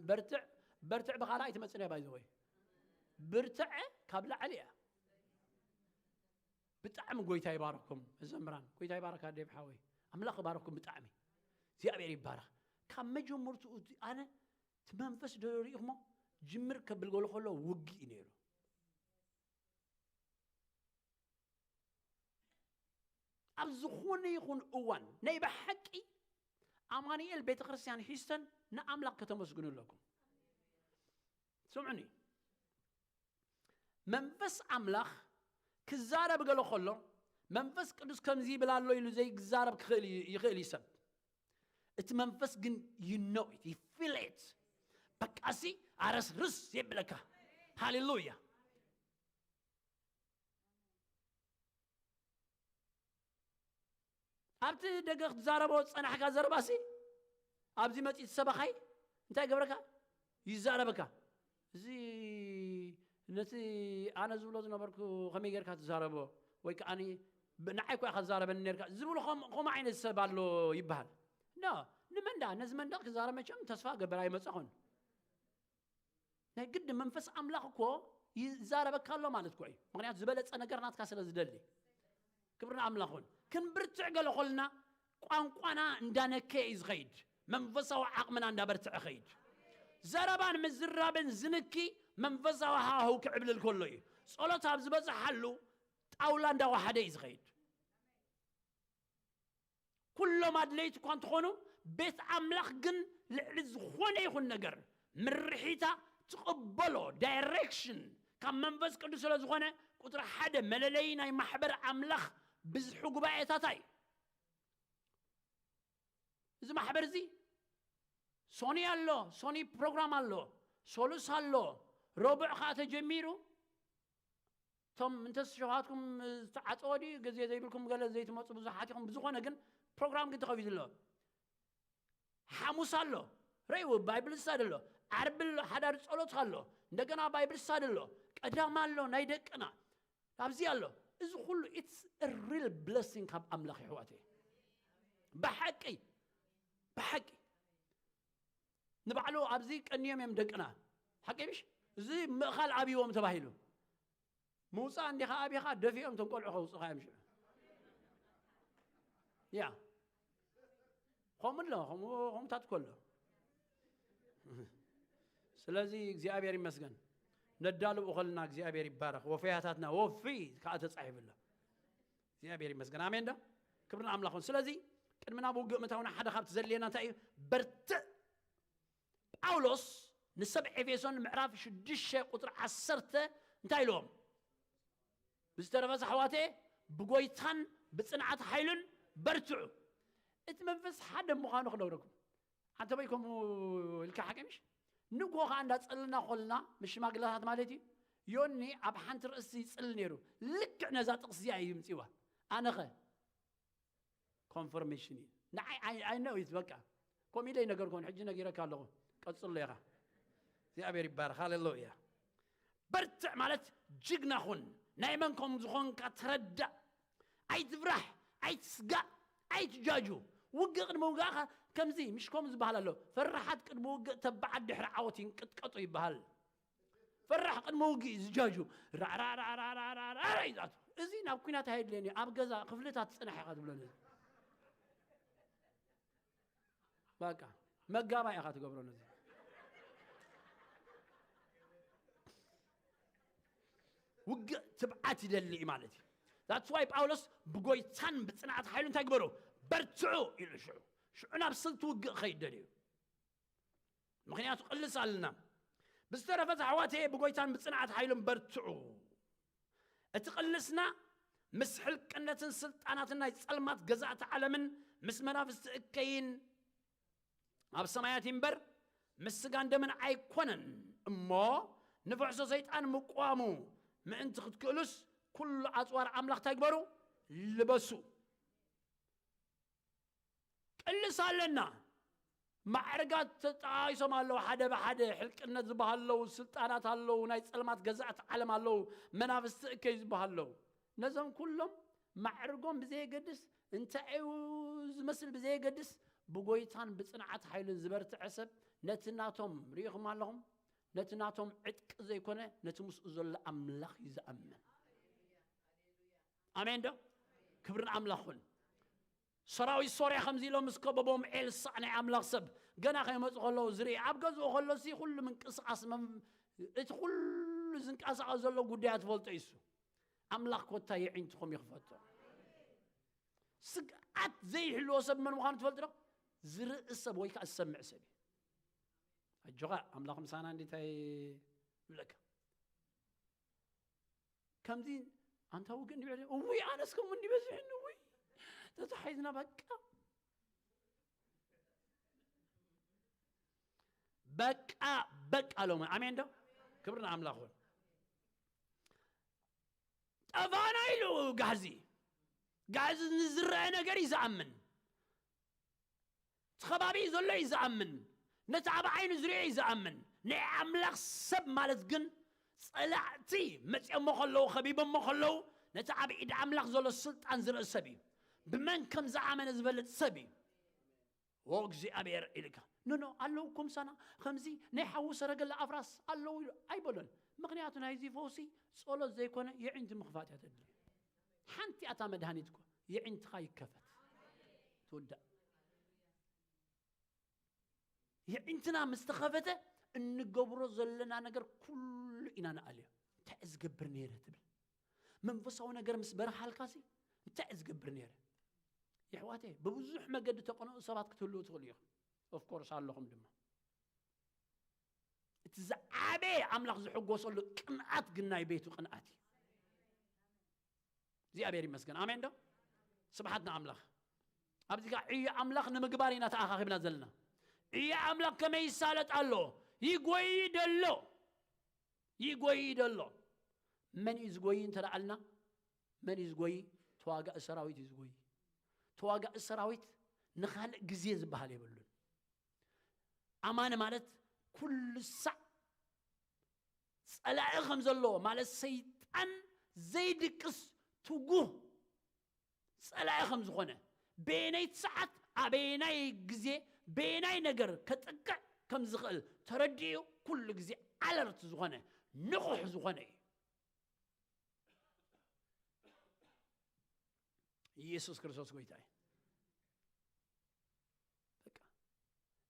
በርትዕ፣ በርትዕ ብኻልእ ኣይትመጽእን እያ ባይዘወይ። ብርትዕ ካብ ላዕሊ እያ። ብጣዕሚ ጎይታ ይባርኩም መዘምራን። ጎይታ ይባርካ ዴቭ ሓወይ። ኣምላኽ ይባርኩም ብጣዕሚ። እግዚኣብሔር ይባረኽ። ካብ መጀመርትኡ እቲ ኣነ እቲ መንፈስ ዶ ርኢኹሞ ጅምር ከብል ገሎ ከሎ ውግእ እዩ ነይሩ። ኣብ ዝኾነ ይኹን እዋን ናይ ብሓቂ ኣማኑኤል ቤተ ክርስቲያን ሂስተን ንኣምላኽ ከተመስግኑ ኣለኩም። ስምዑኒ፣ መንፈስ ኣምላኽ ክዛረብ ገሎ ከሎ መንፈስ ቅዱስ ከምዚ ይብል ኣሎ ኢሉ ዘይዛረብ ክኽእል እዩ፣ ይኽእል እዩ ሰብ። እቲ መንፈስ ግን you know it, you feel it። በቃሲ ኣረስርስ የብለካ። ሃሌሉያ። ኣብቲ ደገ ክትዛረቦ ዝጸናሕካ ዘረባሲ ኣብዚ መጺእ ሰበኻይ እንታይ ገብረካ? ይዛረበካ። እዚ ነቲ ኣነ ዝብሎ ዝነበርኩ ከመይ ጌርካ ትዛረቦ? ወይ ከዓኒ ብ-፣ ንዓይ እኳ ኢኻ ትዛረበኒ ኔርካ ዝብሉ ከም-፣ ከምኡ ዓይነት ሰብ ኣሎ ይበሃል። ኖ፣ ንመንዳ፣ ነዚ መንዳ ክዛረብ መቸም ተስፋ ገብር ኣይመጻኹን። ናይ ግዲ መንፈስ ኣምላኽ እኮ ይዛረበካ ኣሎ ማለት እኮ እዩ። ምኽንያቱ ዝበለጸ ነገር ናትካ ስለ ዝደሊ። ክብሪ ንኣምላኽ ይኹን። ክንብርትዕ ገለ ኾልና ቋንቋና እንዳነከየ እዩ ዝኸይድ። መንፈሳዊ ዓቕምና እንዳበርትዐ ኸይድ። ዘረባን ምዝራብን ዝንኪ መንፈሳዊ ሃዋህው ክዕብልል ከሎ እዩ። ጸሎት ኣብ ዝበዝሓሉ ጣውላ እንዳወሓደ እዩ ዝኸይድ። ኩሎም ኣድለይቲ እኳ እንተኾኑ፣ ቤት ኣምላኽ ግን ልዕሊ ዝኾነ ይኹን ነገር ምርሒታ ትቕበሎ ዳይሬክሽን ካብ መንፈስ ቅዱስ ስለ ዝኾነ፣ ቁፅሪ ሓደ መለለዪ ናይ ማሕበር ኣምላኽ ብዝሒ ጉባኤታታ እዩ። እዚ ማሕበር እዚ ሶኒ ኣሎ፣ ሶኒ ፕሮግራም ኣሎ፣ ሶሉስ ኣሎ፣ ረቡዕ ከዓ ተጀሚሩ። እቶም እንተስ ሸውሃትኩም ዝተዓፀወ ድዩ ግዜ ዘይብልኩም ገለ ዘይትመፁ ብዙሓት ኢኹም። ብዝኾነ ግን ፕሮግራም ግን ተኸፊቱ ኣሎ። ሓሙስ ኣሎ፣ ረይው ባይብል ስታዲ ኣሎ፣ ዓርቢ ኣሎ፣ ሓዳር ጸሎት ኣሎ፣ እንደገና ባይብል ስታዲ ኣሎ፣ ቀዳም ኣሎ፣ ናይ ደቅና ኣብዚ ኣሎ። እዚ ኩሉ it's a real blessing ካብ ኣምላኽ ይሕዋተይ። ብሓቂ፣ ብሓቂ ንባዕሉ ኣብዚ ቀንዮም እዮም ደቅና። ሓቂ ምሽ? እዚ ምእኻል ኣብይዎም ተባሂሉ። ምውፃእ እንዲኻ ኣቢኻ ደፊኦም እቶም ቆልዑ ከውፅኻ እዮም ሽዑ። ያ። ከምኡ ኣሎ፣ ከምኡ፣ ከምኡታት እኮ ኣሎ። ስለዚ እግዚኣብሔር ይመስገን። ነዳልው ከልና እግዚኣብሔር ይባረኽ። ወፈያታትና ወፊ ከዓ ተጻሒፉ ኣሎ። እግዚኣብሔር ይመስገን። ኣሜን ዶ? ክብሪ ንኣምላኽ ይኹን። ስለዚ ቅድሚ ናብ ውግእ ምእታውና ሓደ ካብቲ ዘድልየና እንታይ እዩ? በርትዕ። ጳውሎስ ንሰብ ኤፌሶን ምዕራፍ ሽዱሽተ ቁፅሪ ዓሰርተ እንታይ ኢልዎም? ብዝተረፈ ኣሕዋተ ብጎይታን ብፅንዓት ሓይሉን በርትዑ። እቲ መንፈስ ሓደ ምዃኑ ክነግረኩም። ኣንተ በይ ከምኡ ኢልካ ሓቂ ምሽ? ንግሆ ከዓ እንዳፀለና ኮልና ምስ ሽማግለታት ማለት እዩ። ዮኒ ኣብ ሓንቲ ርእሲ ይፅል ነይሩ። ልክዕ ነዛ ጥቕሲ እዚኣ እዩ ምፅዋ። ኣነኸ ኮንፈርሜሽን እዩ። ንዓይ ኣይ፣ ኣይ ነው ኢት በቃ። ከምኡ ኢለ ይነገርኩን፣ ሕጂ ነጊረካ ኣለኹ። ቀጽሎ ኢኻ። እግዚኣብሔር ይባረኽ። ሃሌሉያ። በርትዕ ማለት ጅግና ኹን። ናይ መን ከም ዝኾንካ ተረዳእ። ኣይትፍራሕ፣ ኣይትስጋእ፣ ኣይትጃጁ። ውግእ ቅድሚ ውጋእኻ ከምዚ፣ ምሽ ከምኡ ዝበሃል ኣሎ። ፈራሓት ቅድሚ ውግእ ተባዓት ድሕሪ ዓወት ይንቅጥቀጡ ይበሃል። ፈራሕ ቅድሚ ውግእ ዝጃጁ። ራዕራዕራዕራዕራዕራዕ እዩ ዝኣቱ። እዚ ናብ ኲናት ኣይድልየን እዩ። ኣብ ገዛ ክፍልታት ጽናሕ ኢኻ ትብሎ ነዚ። በቃ፣ መጋባይ ኢኻ ትገብሮ ነዚ። ውግእ ትብዓት ይደሊ እዩ ማለት እዩ። That's why ጳውሎስ ብጎይታን ብጽንዓት ሓይሉ እንታይ ግበሩ? በርትዑ ኢሉ ሽዑ። ሽዑ ናብ ስልቲ ውግእ ክኸይድ ደልዩ። ምኽንያቱ ቅልስ ኣለና። ብዝተረፈ ኣሕዋተየ ብጎይታን ብጽንዓት ሓይሉን በርትዑ። እቲ ቅልስና ምስ ሕልቅነትን ስልጣናትን ናይ ጸልማት ገዛእቲ ዓለምን ምስ መናፍስቲ እከይን ኣብ ሰማያት እምበር ምስ ስጋን ደምን ኣይኮነን እሞ ንፍሕሶ ሰይጣን ምቋሙ ምእንቲ ክትክእሉስ ኩሉ ኣፅዋር ኣምላኽ እንታይ ግበሩ? ልበሱ። ቅልስ ኣለና። ማዕርጋት ተጣይሶም ኣለዉ። ሓደ ብሓደ ሕልቅነት ዝበሃለዉ፣ ስልጣናት ኣለዉ፣ ናይ ጸልማት ገዛእቲ ዓለም ኣለዉ፣ መናፍስቲ እከይ ዝበሃለዉ። ነዞም ኩሎም ማዕርጎም ብዘየገድስ፣ እንታይ እዩ ዝመስል ብዘየገድስ፣ ብጎይታን ብጽንዓት ሓይልን ዝበርትዐ ሰብ፣ ነቲ ናቶም፣ ርኢኹም ኣለኹም፣ ነቲ ናቶም ዕጥቂ ዘይኮነ፣ ነቲ ምስኡ ዘሎ ኣምላኽ እዩ ዝኣምን። ኣሜን ዶ? ክብሪ ንኣምላኽ ይኹን። ሰራዊት ሶርያ ከምዚ ኢሎም ምስ ከበቦም፣ ኤልሳዕ ናይ ኣምላኽ ሰብ ገና ከይመጹ ከለዉ ዝርኢ፣ ኣብ ገዝኡ ከሎሲ ኩሉ ምንቅስቓስ መም-፣ እቲ ኩሉ ዝንቀሳቐስ ዘሎ ጉዳያት ትፈልጦ እዩ እሱ። ኣምላኽ ኮታ የዒንትኹም ይኽፈቶ። ስግኣት ዘይህልዎ ሰብ መን ምዃኑ ትፈልጥ ዶ? ዝርኢ ሰብ ወይ ከኣ ዝሰምዕ ሰብ እዩ። ኣጆኻ፣ ኣምላኽ ምሳና እንዲታይ ይብለካ። ከምዚ ኣንታ ውግእ እንዲበለ፣ እውይ፣ ኣነስ ከምኡ እንዲበዝሕኒ፣ እውይ፣ ተታሒዝና በቃ። በቃ፣ በቃ ሎሚ። ኣሜን ዶ? ክብሪ ንኣምላኽ ይኹን። ጠፋና ኢሉ ጋህዚ። ጋህዚ ንዝረአ ነገር እዩ ዝኣምን። እቲ ከባቢ ዘሎ እዩ ዝኣምን። ነቲ ኣብ ዓይኑ ዝሪኦ እዩ ዝኣምን። ናይ ኣምላኽ ሰብ ማለት ግን ጸላእቲ መጺኦሞ ከለዉ፣ ከቢቦሞ ከለዉ፣ ነቲ ኣብ ኢድ ኣምላኽ ዘሎ ስልጣን ዝርኢ ሰብ እዩ። ብመን ከም ዝኣመነ ዝፈልጥ ሰብ እዩ። ኦ እግዚኣብሔር ኢልካ፣ ኖ፣ ኖ፣ ኣለዉ እኮ ምሳና፣ ከምዚ ናይ ሓዊ ሰረገላ ኣፍራስ ኣለዉ ኢሉ ኣይበሎን። ምኽንያቱ ናይዚ ፈውሲ ጸሎት ዘይኮነ የዒንቲ ምኽፋት እያ ተድልዮ። ሓንቲ እያ እታ መድሃኒት እኮ፣ የዒንትኻ ይከፈት። ትውዳእ። የዒንትና ምስ ተኸፈተ፣ እንገብሮ ዘለና ነገር ኩሉ ኢና ንኣልዮ። እንታይ እየ ዝገብር ነይረ ትብል። መንፈሳዊ ነገር ምስ በርሃልካሲ፣ እንታይ እየ ዝገብር ነይረ? የሕዋተይ፣ ብብዙሕ መገዲ ተቐንኡ ሰባት ክትህልዉ ትኽእሉ ኢኹም። ኦፍኮርስ ኣለኹም ድማ። እቲ ዝዓበየ ኣምላኽ ዝሕጎሰሉ ቅንኣት ግን ናይ ቤቱ ቅንኣት እዩ። እግዚኣብሔር ይመስገን። ኣሜን ዶ? ስብሓት ንኣምላኽ። ኣብዚ ጋር ዕዮ ኣምላኽ ንምግባር ኢና ተኣኻኺብና ዘለና። ዕዮ ኣምላኽ ከመይ ይሳለጥ ኣሎ? ይጎይ ደሎ። ይጎይ ደሎ። መን እዩ ዝጎይ እንተ ደኣ ኣልና፣ መን እዩ ዝጎይ? ተዋጋኢ ሰራዊት እዩ ዝጎይ። ተዋጋኢ ሰራዊት ንኻልእ ግዜ ዝበሃል የብሉን። ኣማኒ ማለት ኩሉ ሳዕ ጸላኢ ከም ዘለዎ፣ ማለት ሰይጣን ዘይድቅስ ትጉህ ጸላኢ ከም ዝኾነ፣ በየነይቲ ሰዓት፣ ኣበየናይ ግዜ፣ በየናይ ነገር ከጥቅዕ ከም ዝኽእል ተረዲኡ፣ ኩሉ ግዜ ኣለርት ዝኾነ፣ ንቑሕ ዝኾነ እዩ። ኢየሱስ ክርስቶስ ጎይታ እዩ። በቃ፣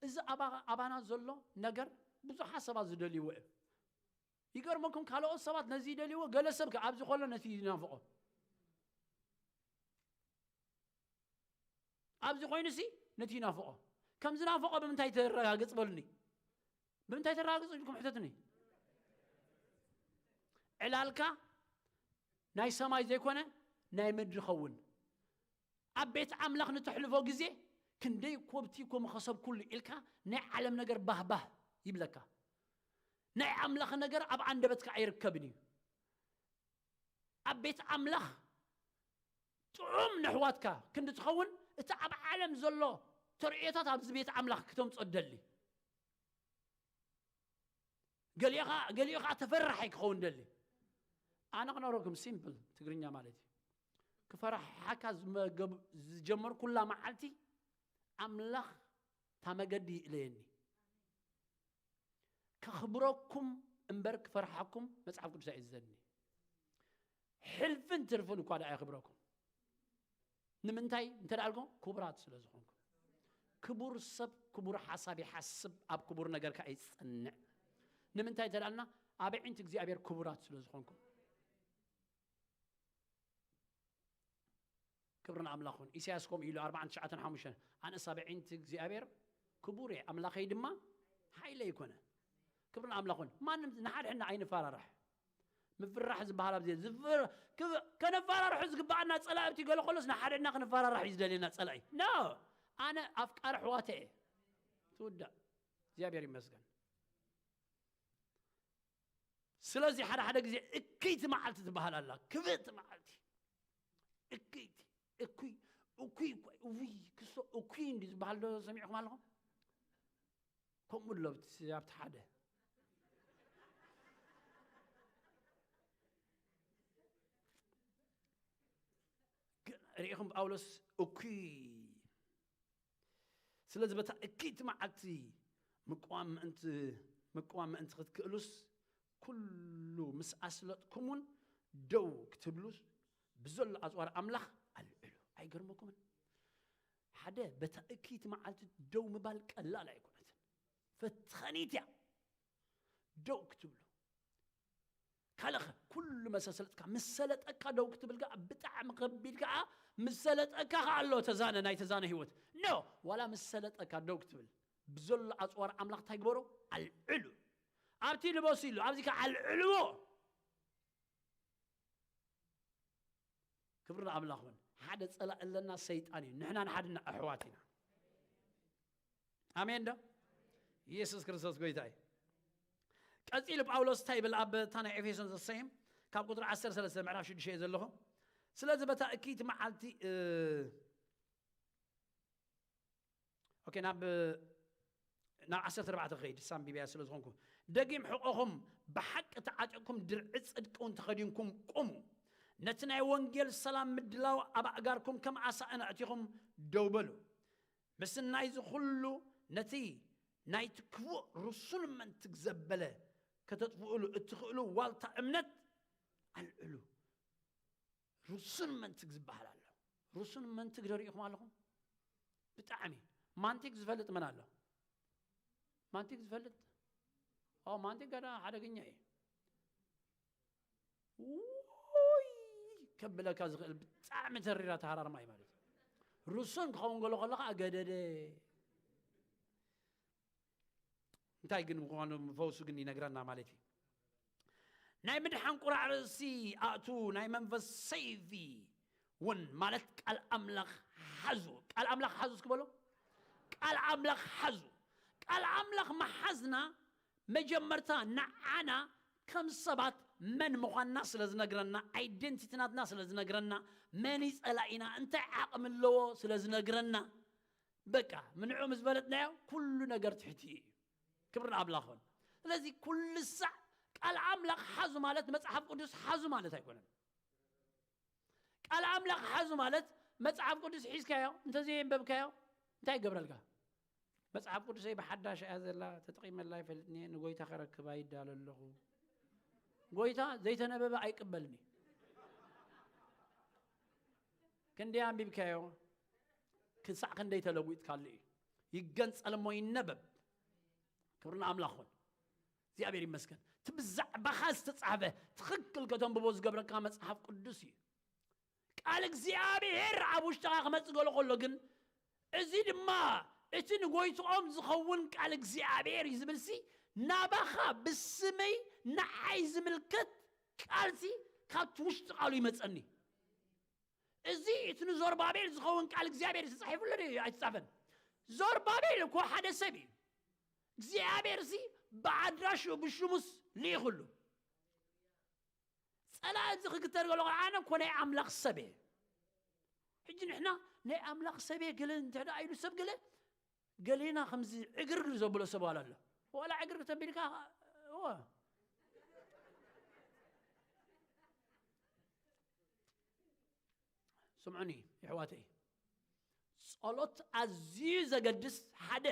እዚ ኣባ-፣ ኣባና ዘሎ ነገር ብዙሓት ሰባት ዝደልይዎ እዩ። ይገርመኩም፣ ካልኦት ሰባት ነዚ ይደልይዎ፣ ገለ ሰብ ከ ኣብዚ ከሎ ነቲ ይናፍቖ። ኣብዚ ኮይኑሲ ነቲ ይናፍቖ። ከም ዝናፍቖ ብምንታይ ተረጋግጽ በሉኒ? ብምንታይ ተረጋግጽ ኢልኩም ሕተትኒ? ዕላልካ ናይ ሰማይ ዘይኮነ ናይ ምድሪ ኸውን። ኣብ ቤት ኣምላኽ ንተሕልፎ ግዜ ክንደይ ኮብቲ እኮ ምኸሰብኩሉ ኢልካ ናይ ዓለም ነገር ባህባህ ይብለካ። ናይ ኣምላኽ ነገር ኣብ ኣንደበትካ ኣይርከብን እዩ። ኣብ ቤት ኣምላኽ ጥዑም ነሕዋትካ ክንዲ ትኸውን፣ እቲ ኣብ ዓለም ዘሎ ተርእዮታት ኣብዚ ቤት ኣምላኽ ክተምጾ ትደሊ። ገሊኡ ኸዓ፣ ገሊኡ ኸዓ ተፈራሒ ክኸውን ደሊ። ኣነ ክነግረኩም ሲምፕል ትግርኛ ማለት እዩ። ክፈርሓካ ዝመገብ-፣ ዝጀመርኩላ መዓልቲ ኣምላኽ እታ መገዲ ይእለየኒ። ከኽብረኩም እምበር ክፈርሓኩም መጽሓፍ ቅዱስ ኣየዝዘኒ። ሕልፍን ትርፍን እኳ ደኣ የኽብረኩም። ንምንታይ እንተ ደኣልኩም? ክቡራት ስለ ዝኾንኩም። ክቡር ሰብ ክቡር ሓሳብ ይሓስብ፣ ኣብ ክቡር ነገር ከኣ ይጸንዕ። ንምንታይ እንተ ደኣልና? ኣብ ኣዒንቲ እግዚኣብሔር ክቡራት ስለ ዝኾንኩም። ክብሪ ንኣምላኽ ይኹን። ኢሳያስ ከምኡ ኢሉ ኣርባዓን ትሽዓተን ሓሙሽተን፣ ኣነስ ኣብ ኣዒንቲ እግዚኣብሔር ክቡር እየ፣ ኣምላኸይ ድማ ሓይለይ ይኮነ። ክብሪ ንኣምላኽ ይኹን። ማንም ንሓድሕድና ኣይንፈራራሕ። ምፍራሕ ዝበሃል ኣብዚ ዝፍር-፣ ክብ-፣ ከነፈራርሑ ዝግባኣና ጸላኢ ኣብቲ ገለ ከሎስ ንሓድሕድና ክንፈራራሕ እዩ ዝደልየና ጸላኢ። ኖ! ኣነ ኣፍቃሪ ኣሕዋተይ እየ። ትውዳእ። እግዚኣብሔር ይመስገን። ስለዚ ሓደ ሓደ ግዜ እክይቲ መዓልቲ ትበሃል ኣላ። ክብእቲ መዓልቲ፣ እክይቲ፣ እኩይ፣ እኩይ እኮ፣ ውይ ክሶ እኩይ እንዲ ዝበሃል ዶ ሰሚዕኩም ኣለኹም? ከምኡ ኣሎ ኣብቲ፣ ኣብቲ ሓደ። ግን ርኢኹም ጳውሎስ እኩይ። ስለዚ በታ እክይቲ መዓልቲ ምቅዋም ምእንቲ፣ ምቅዋም ምእንቲ ክትክእሉስ፣ ኩሉ ምስ ኣስለጥኩም እውን ደው ክትብሉ ብዘሎ ኣጽዋር ኣምላኽ ኣልዕሉ። ኣይገርመኩምን? ሓደ በታ እክይቲ መዓልቲ ደው ምባል ቀላል ኣይኮነትን። ፈተኒት እያ። ደው ክትብሉ ካልኸ ኩሉ መሰሰለጥካ ምስ ሰለጠካ ደው ክትብል ከዓ ብጣዕሚ ከቢድ ከዓ። ምስ ሰለጠካ ከዓ ኣሎ ተዛነ፣ ናይ ተዛነ ህይወት ኖ። ዋላ ምስ ሰለጠካ ደው ክትብል ብዘሎ ኣፅዋር ኣምላኽ እንታይ ግበሮ? ኣልዕሉ። ኣብቲ ልበሱ ኢሉ ኣብዚ ከዓ ኣልዕልዎ። ክብሪ ንኣምላኽ ይኹን። ሓደ ጸላእ ኣለና፣ ሰይጣን እዩ። ንሕና ንሓድና ኣሕዋት ኢና። ኣሜን ዶ? ኢየሱስ ክርስቶስ ጎይታ እዩ። ቀጺሉ ጳውሎስ እንታይ ይብል? ኣብ እታ ናይ ኤፌሶን ዘሰይም ካብ ቁጥሪ ዓሰርተ ሰለስተ ምዕራፍ ሽዱሽተ እየ ዘለኹ። ስለዚ በታ እኪት መዓልቲ፣ እ፣ ኦኬ፣ ናብ፣ ናብ ዓሰርተ ኣርባዕተ ክኸይድ፣ ሳንቢብያ ስለ ዝኾንኩ። ደጊም ሕቆኹም ብሓቂ ተዓጢቕኩም ድርዒ ጽድቂ እውን ተኸዲንኩም ቁሙ። ነቲ ናይ ወንጌል ሰላም ምድላው ኣብ ኣእጋርኩም ከም ኣሳእን ኣዕቲኹም ደው በሉ። ምስናይዚ ኩሉ ነቲ ናይቲ ክፉእ ርሱን መንትግ ዘበለ ከተጥፍኡሉ እትኽእሉ ዋልታ እምነት ኣልዕሉ። ርሱን መንትግ ዝበሃል ኣሎ። ርሱን መንትግ ዶ ርኢኹም ኣለኹም? ብጣዕሚ። ማንቲግ ዝፈልጥ መን ኣሎ? ማንቲግ ዝፈልጥ? ኦ፣ ማንቲግ ገና ሓደገኛ እዩ። ውይ፣ ከብለካ ዝኽእል ብጣዕሚ ተሪራ ተሃራርማ እዩ ማለት እዩ። ርሱን ክኸውን ገሎ ከሎ ከዓ ገደደ። እንታይ ግን ምዃኑ ፈውሱ ግን ይነግረና ማለት እዩ። ናይ ምድሓን ቁራዕ ርእሲ ኣእቱ፣ ናይ መንፈስ ሰይፊ እውን ማለት ቃል ኣምላኽ ሓዙ። ቃል ኣምላኽ ሓዙ እስኪ በሎ። ቃል ኣምላኽ ሓዙ። ቃል ኣምላኽ መሓዝና መጀመርታ ንዓና ከም ሰባት መን ምዃንና ስለ ዝነግረና፣ ኣይደንቲቲ ናትና ስለ ዝነግረና፣ መን እዩ ጸላኢና፣ እንታይ ዓቕሚ ኣለዎ ስለ ዝነግረና፣ በቃ ምንዑ ምስ በለጥናዮ ኩሉ ነገር ትሕቲ እዩ። ክብሪ ንኣምላኽ ይኹን። ስለዚ ኩሉ ሳዕ ቃል ኣምላኽ ሓዙ ማለት መጽሓፍ ቅዱስ ሓዙ ማለት ኣይኮነን። ቃል ኣምላኽ ሓዙ ማለት መጽሓፍ ቅዱስ ሒዝካዮ እንተዘየንበብካዮ እንታይ ይገብረልካ? መጽሓፍ ቅዱሰይ ብሓዳሽ እያ ዘላ፣ ተጠቒመላ ኣይፈልጥን እየ፣ ንጎይታ ከረክባ ይዳሎ ኣለኹ። ጎይታ ዘይተነበበ ኣይቅበልን እዩ። ክንደይ ኣንቢብካዮ? ክሳዕ ክንደይ ተለዊጥካሉ እዩ? ይገንጸል እሞ ይነበብ። ክብሪ ንኣምላኽ ይኹን። እግዚኣብሔር ይመስገን። እቲ ብዛዕባኻ ዝተጻሕፈ ትኽክል ከተንብቦ ዝገብረካ መጽሓፍ ቅዱስ እዩ። ቃል እግዚኣብሔር ኣብ ውሽጥኻ ክመጽእ ገሎ ከሎ ግን፣ እዚ ድማ እቲ ንጎይትኦም ዝኸውን ቃል እግዚኣብሔር እዩ ዝብልሲ፣ ናባኻ ብስመይ ንዓይ ዝምልከት ቃልሲ ካብቲ ውሽጢ ቃሉ ይመጸኒ። እዚ እቲ ንዞርባቤል ዝኸውን ቃል እግዚኣብሔር ዝተጻሒፉሉ ድዩ? ኣይተጻፈን። ዞርባቤል እኮ ሓደ ሰብ እዩ። እግዚኣብሔር ሲ ብኣድራሽኡ ብሽሙስ ልኢኹሉ። ጸላኢ እዚ ክግተር ገሎ፣ ኣነ እኮ ናይ ኣምላኽ ሰብ እየ። ሕጂ ንሕና ናይ ኣምላኽ ሰብ እየ ገለ እንተ ደኣ ኢሉ ሰብ ገለ፣ ገሌና ከምዚ ዕግርግር ዘብሎ ሰብ ዋላ ኣሎ። ዋላ ዕግርግር ተቢልካ፣ እወ። ስምዑኒ የሕዋተይ፣ ጸሎት ኣዝዩ ዘገድስ ሓደ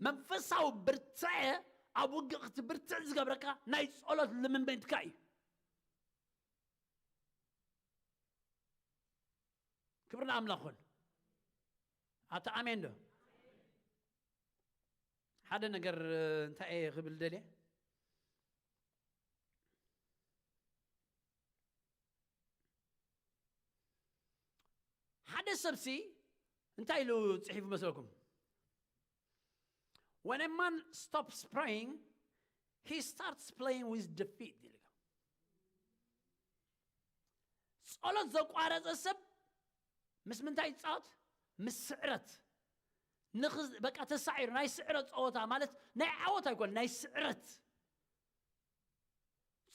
መንፈሳዊ ብርትዐ፣ ኣብ ውግእ ክትብርትዕ ዝገብረካ ናይ ጸሎት ልምምድካ እዩ። ክብሪ ንኣምላኽ ይኹን። ኣታ ኣሜን ዶ? ሓደ ነገር፣ እ፣ እንታይ እየ ክብል ደልየ? ሓደ ሰብሲ እንታይ ኢሉ ጽሒፉ መስለኩም? When a man stops praying, he starts playing with defeat ይልካ። ጸሎት ዘቋረጸ ሰብ ምስ ምንታይ ይጻወት? ምስ ስዕረት። ንኽ-፣ በቃ ተሳዒሩ፣ ናይ ስዕረት ጸወታ ማለት ናይ ዓወት ኣይኮነ፣ ናይ ስዕረት።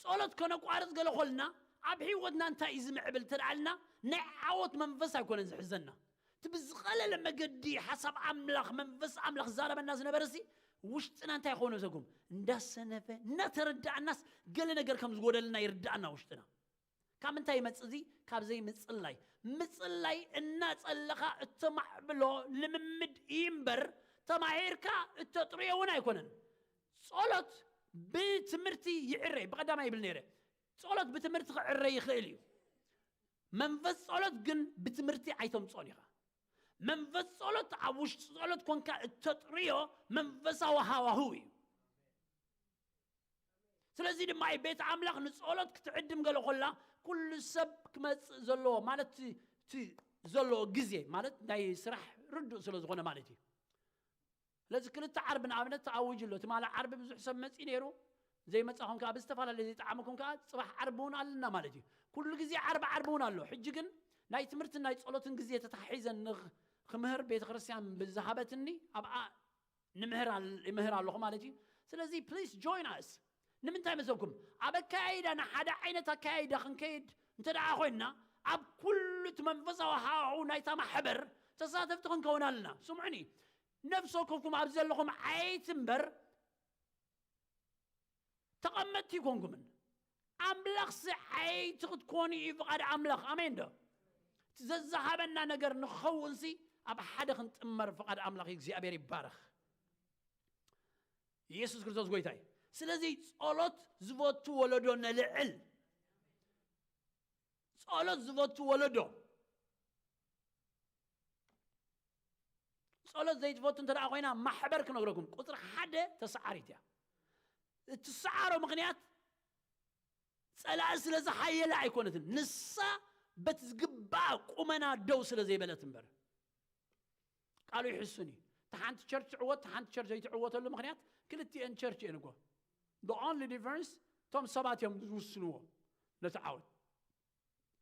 ጸሎት ከነቋርጽ ገለ ኾልና፣ ኣብ ህይወትና እንታይ እዩ ዝምዕብል ተደኣልና፣ ናይ ዓወት መንፈስ ኣይኮነን ዝሕዘና። እቲ ብዝቐለለ መገዲ ሓሳብ ኣምላኽ፣ መንፈስ ኣምላኽ ዝዛረበና ዝነበረ ሲ፣ ውሽጥና እንታይ ይኸውን መሰኩም? እንዳሰነፈ፣ እናተረዳእናስ ገለ ነገር ከም ዝጎደልና ይርዳእና ውሽጥና። ካብ ምንታይ ይመጽእ እዚ? ካብ ዘይምጽላይ። ምጽላይ እናጸለኻ እተማዕብሎ ልምምድ እዩ እምበር፣ ተማሂርካ እተጥርዮ እውን ኣይኮነን። ጸሎት ብትምህርቲ ይዕረይ። ብቐዳማይ ይብል ነይረ፣ ጸሎት ብትምህርቲ ክዕረይ ይኽእል እዩ። መንፈስ ጸሎት ግን ብትምህርቲ ኣይተምጽኦን ኢኻ። መንፈስ ጸሎት ኣብ ውሽጢ ጸሎት ኮንካ እተጥርዮ መንፈሳዊ ሃዋህው እዩ። ስለዚ ድማ እዩ ቤት ኣምላኽ ንጸሎት ክትዕድም ገለ ኮላ፣ ኩሉ ሰብ ክመጽእ ዘለዎ፣ ማለት እቲ፣ እቲ ዘለዎ ግዜ፣ ማለት ናይ ስራሕ ርዱእ ስለ ዝኾነ ማለት እዩ። ስለዚ ክልተ ዓርቢ ንኣብነት ተኣዊጁ ኣሎ። ትማሊ ዓርቢ ብዙሕ ሰብ መጺኡ ነይሩ፣ ዘይመጻኹም ከኣ ብዝተፈላለየ ዘይጠዓመኩም ከኣ ጽባሕ ዓርቢ እውን ኣለና ማለት እዩ። ኩሉ ግዜ ዓርቢ ዓርቢ እውን ኣሎ። ሕጂ ግን ናይ ትምህርትን ናይ ጸሎትን ግዜ ተታሒዘ ንኽ-፣ ክምህር ቤተ ክርስቲያን ብዝሃበትኒ ኣብኣ ንምህር ኣል-፣ ይምህር ኣለኹ ማለት እዩ። ስለዚ please join us። ንምንታይ መሰልኩም? ኣብ ኣካያይዳ ንሓደ ዓይነት ኣካያይዳ ክንከይድ እንተ ደኣ ኮይንና፣ ኣብ ኩሉ እቲ መንፈሳዊ ሃዋህው ናይታ ማሕበር ተሳተፍቲ ክንከውን ኣለና። ስምዑኒ፣ ነፍሲ ወከፍኩም ኣብ ዘለኹም ዓየይቲ እምበር ተቐመጥቲ ኣይኮንኩምን። ኣምላኽሲ ዓየይቲ ክትኮኑ እዩ ፍቓድ ኣምላኽ። ኣሜን ዶ? እቲ ዘዝሃበና ነገር ንኽኸውንሲ ኣብ ሓደ ክንጥመር ፍቓድ ኣምላኽ እዩ። እግዚኣብሔር ይባረኽ። ኢየሱስ ክርስቶስ ጎይታ እዩ። ስለዚ ጸሎት ዝፈቱ ወለዶ ነልዕል። ጸሎት ዝፈቱ ወለዶ። ጸሎት ዘይትፈቱ እንተ ደኣ ኮይና፣ ማሕበር ክነግረኩም፣ ቁጽሪ ሓደ ተሰዓሪት እያ። እትሰዓሮ ምኽንያት ጸላኢ ስለ ዝሓየለ ኣይኮነትን። ንሳ በቲ ዝግባእ ቁመና ደው ስለ ዘይበለት እምበር። ቃሉ ይሕሱን እዩ። እታ ሓንቲ ቸርች ትዕወት፣ እታ ሓንቲ ቸርች ዘይትዕወተሉ ምኽንያት ክልቲኤን ቸርች እየን እኮ። The only difference እቶም ሰባት እዮም ዝውስንዎ ነቲ ዓወት።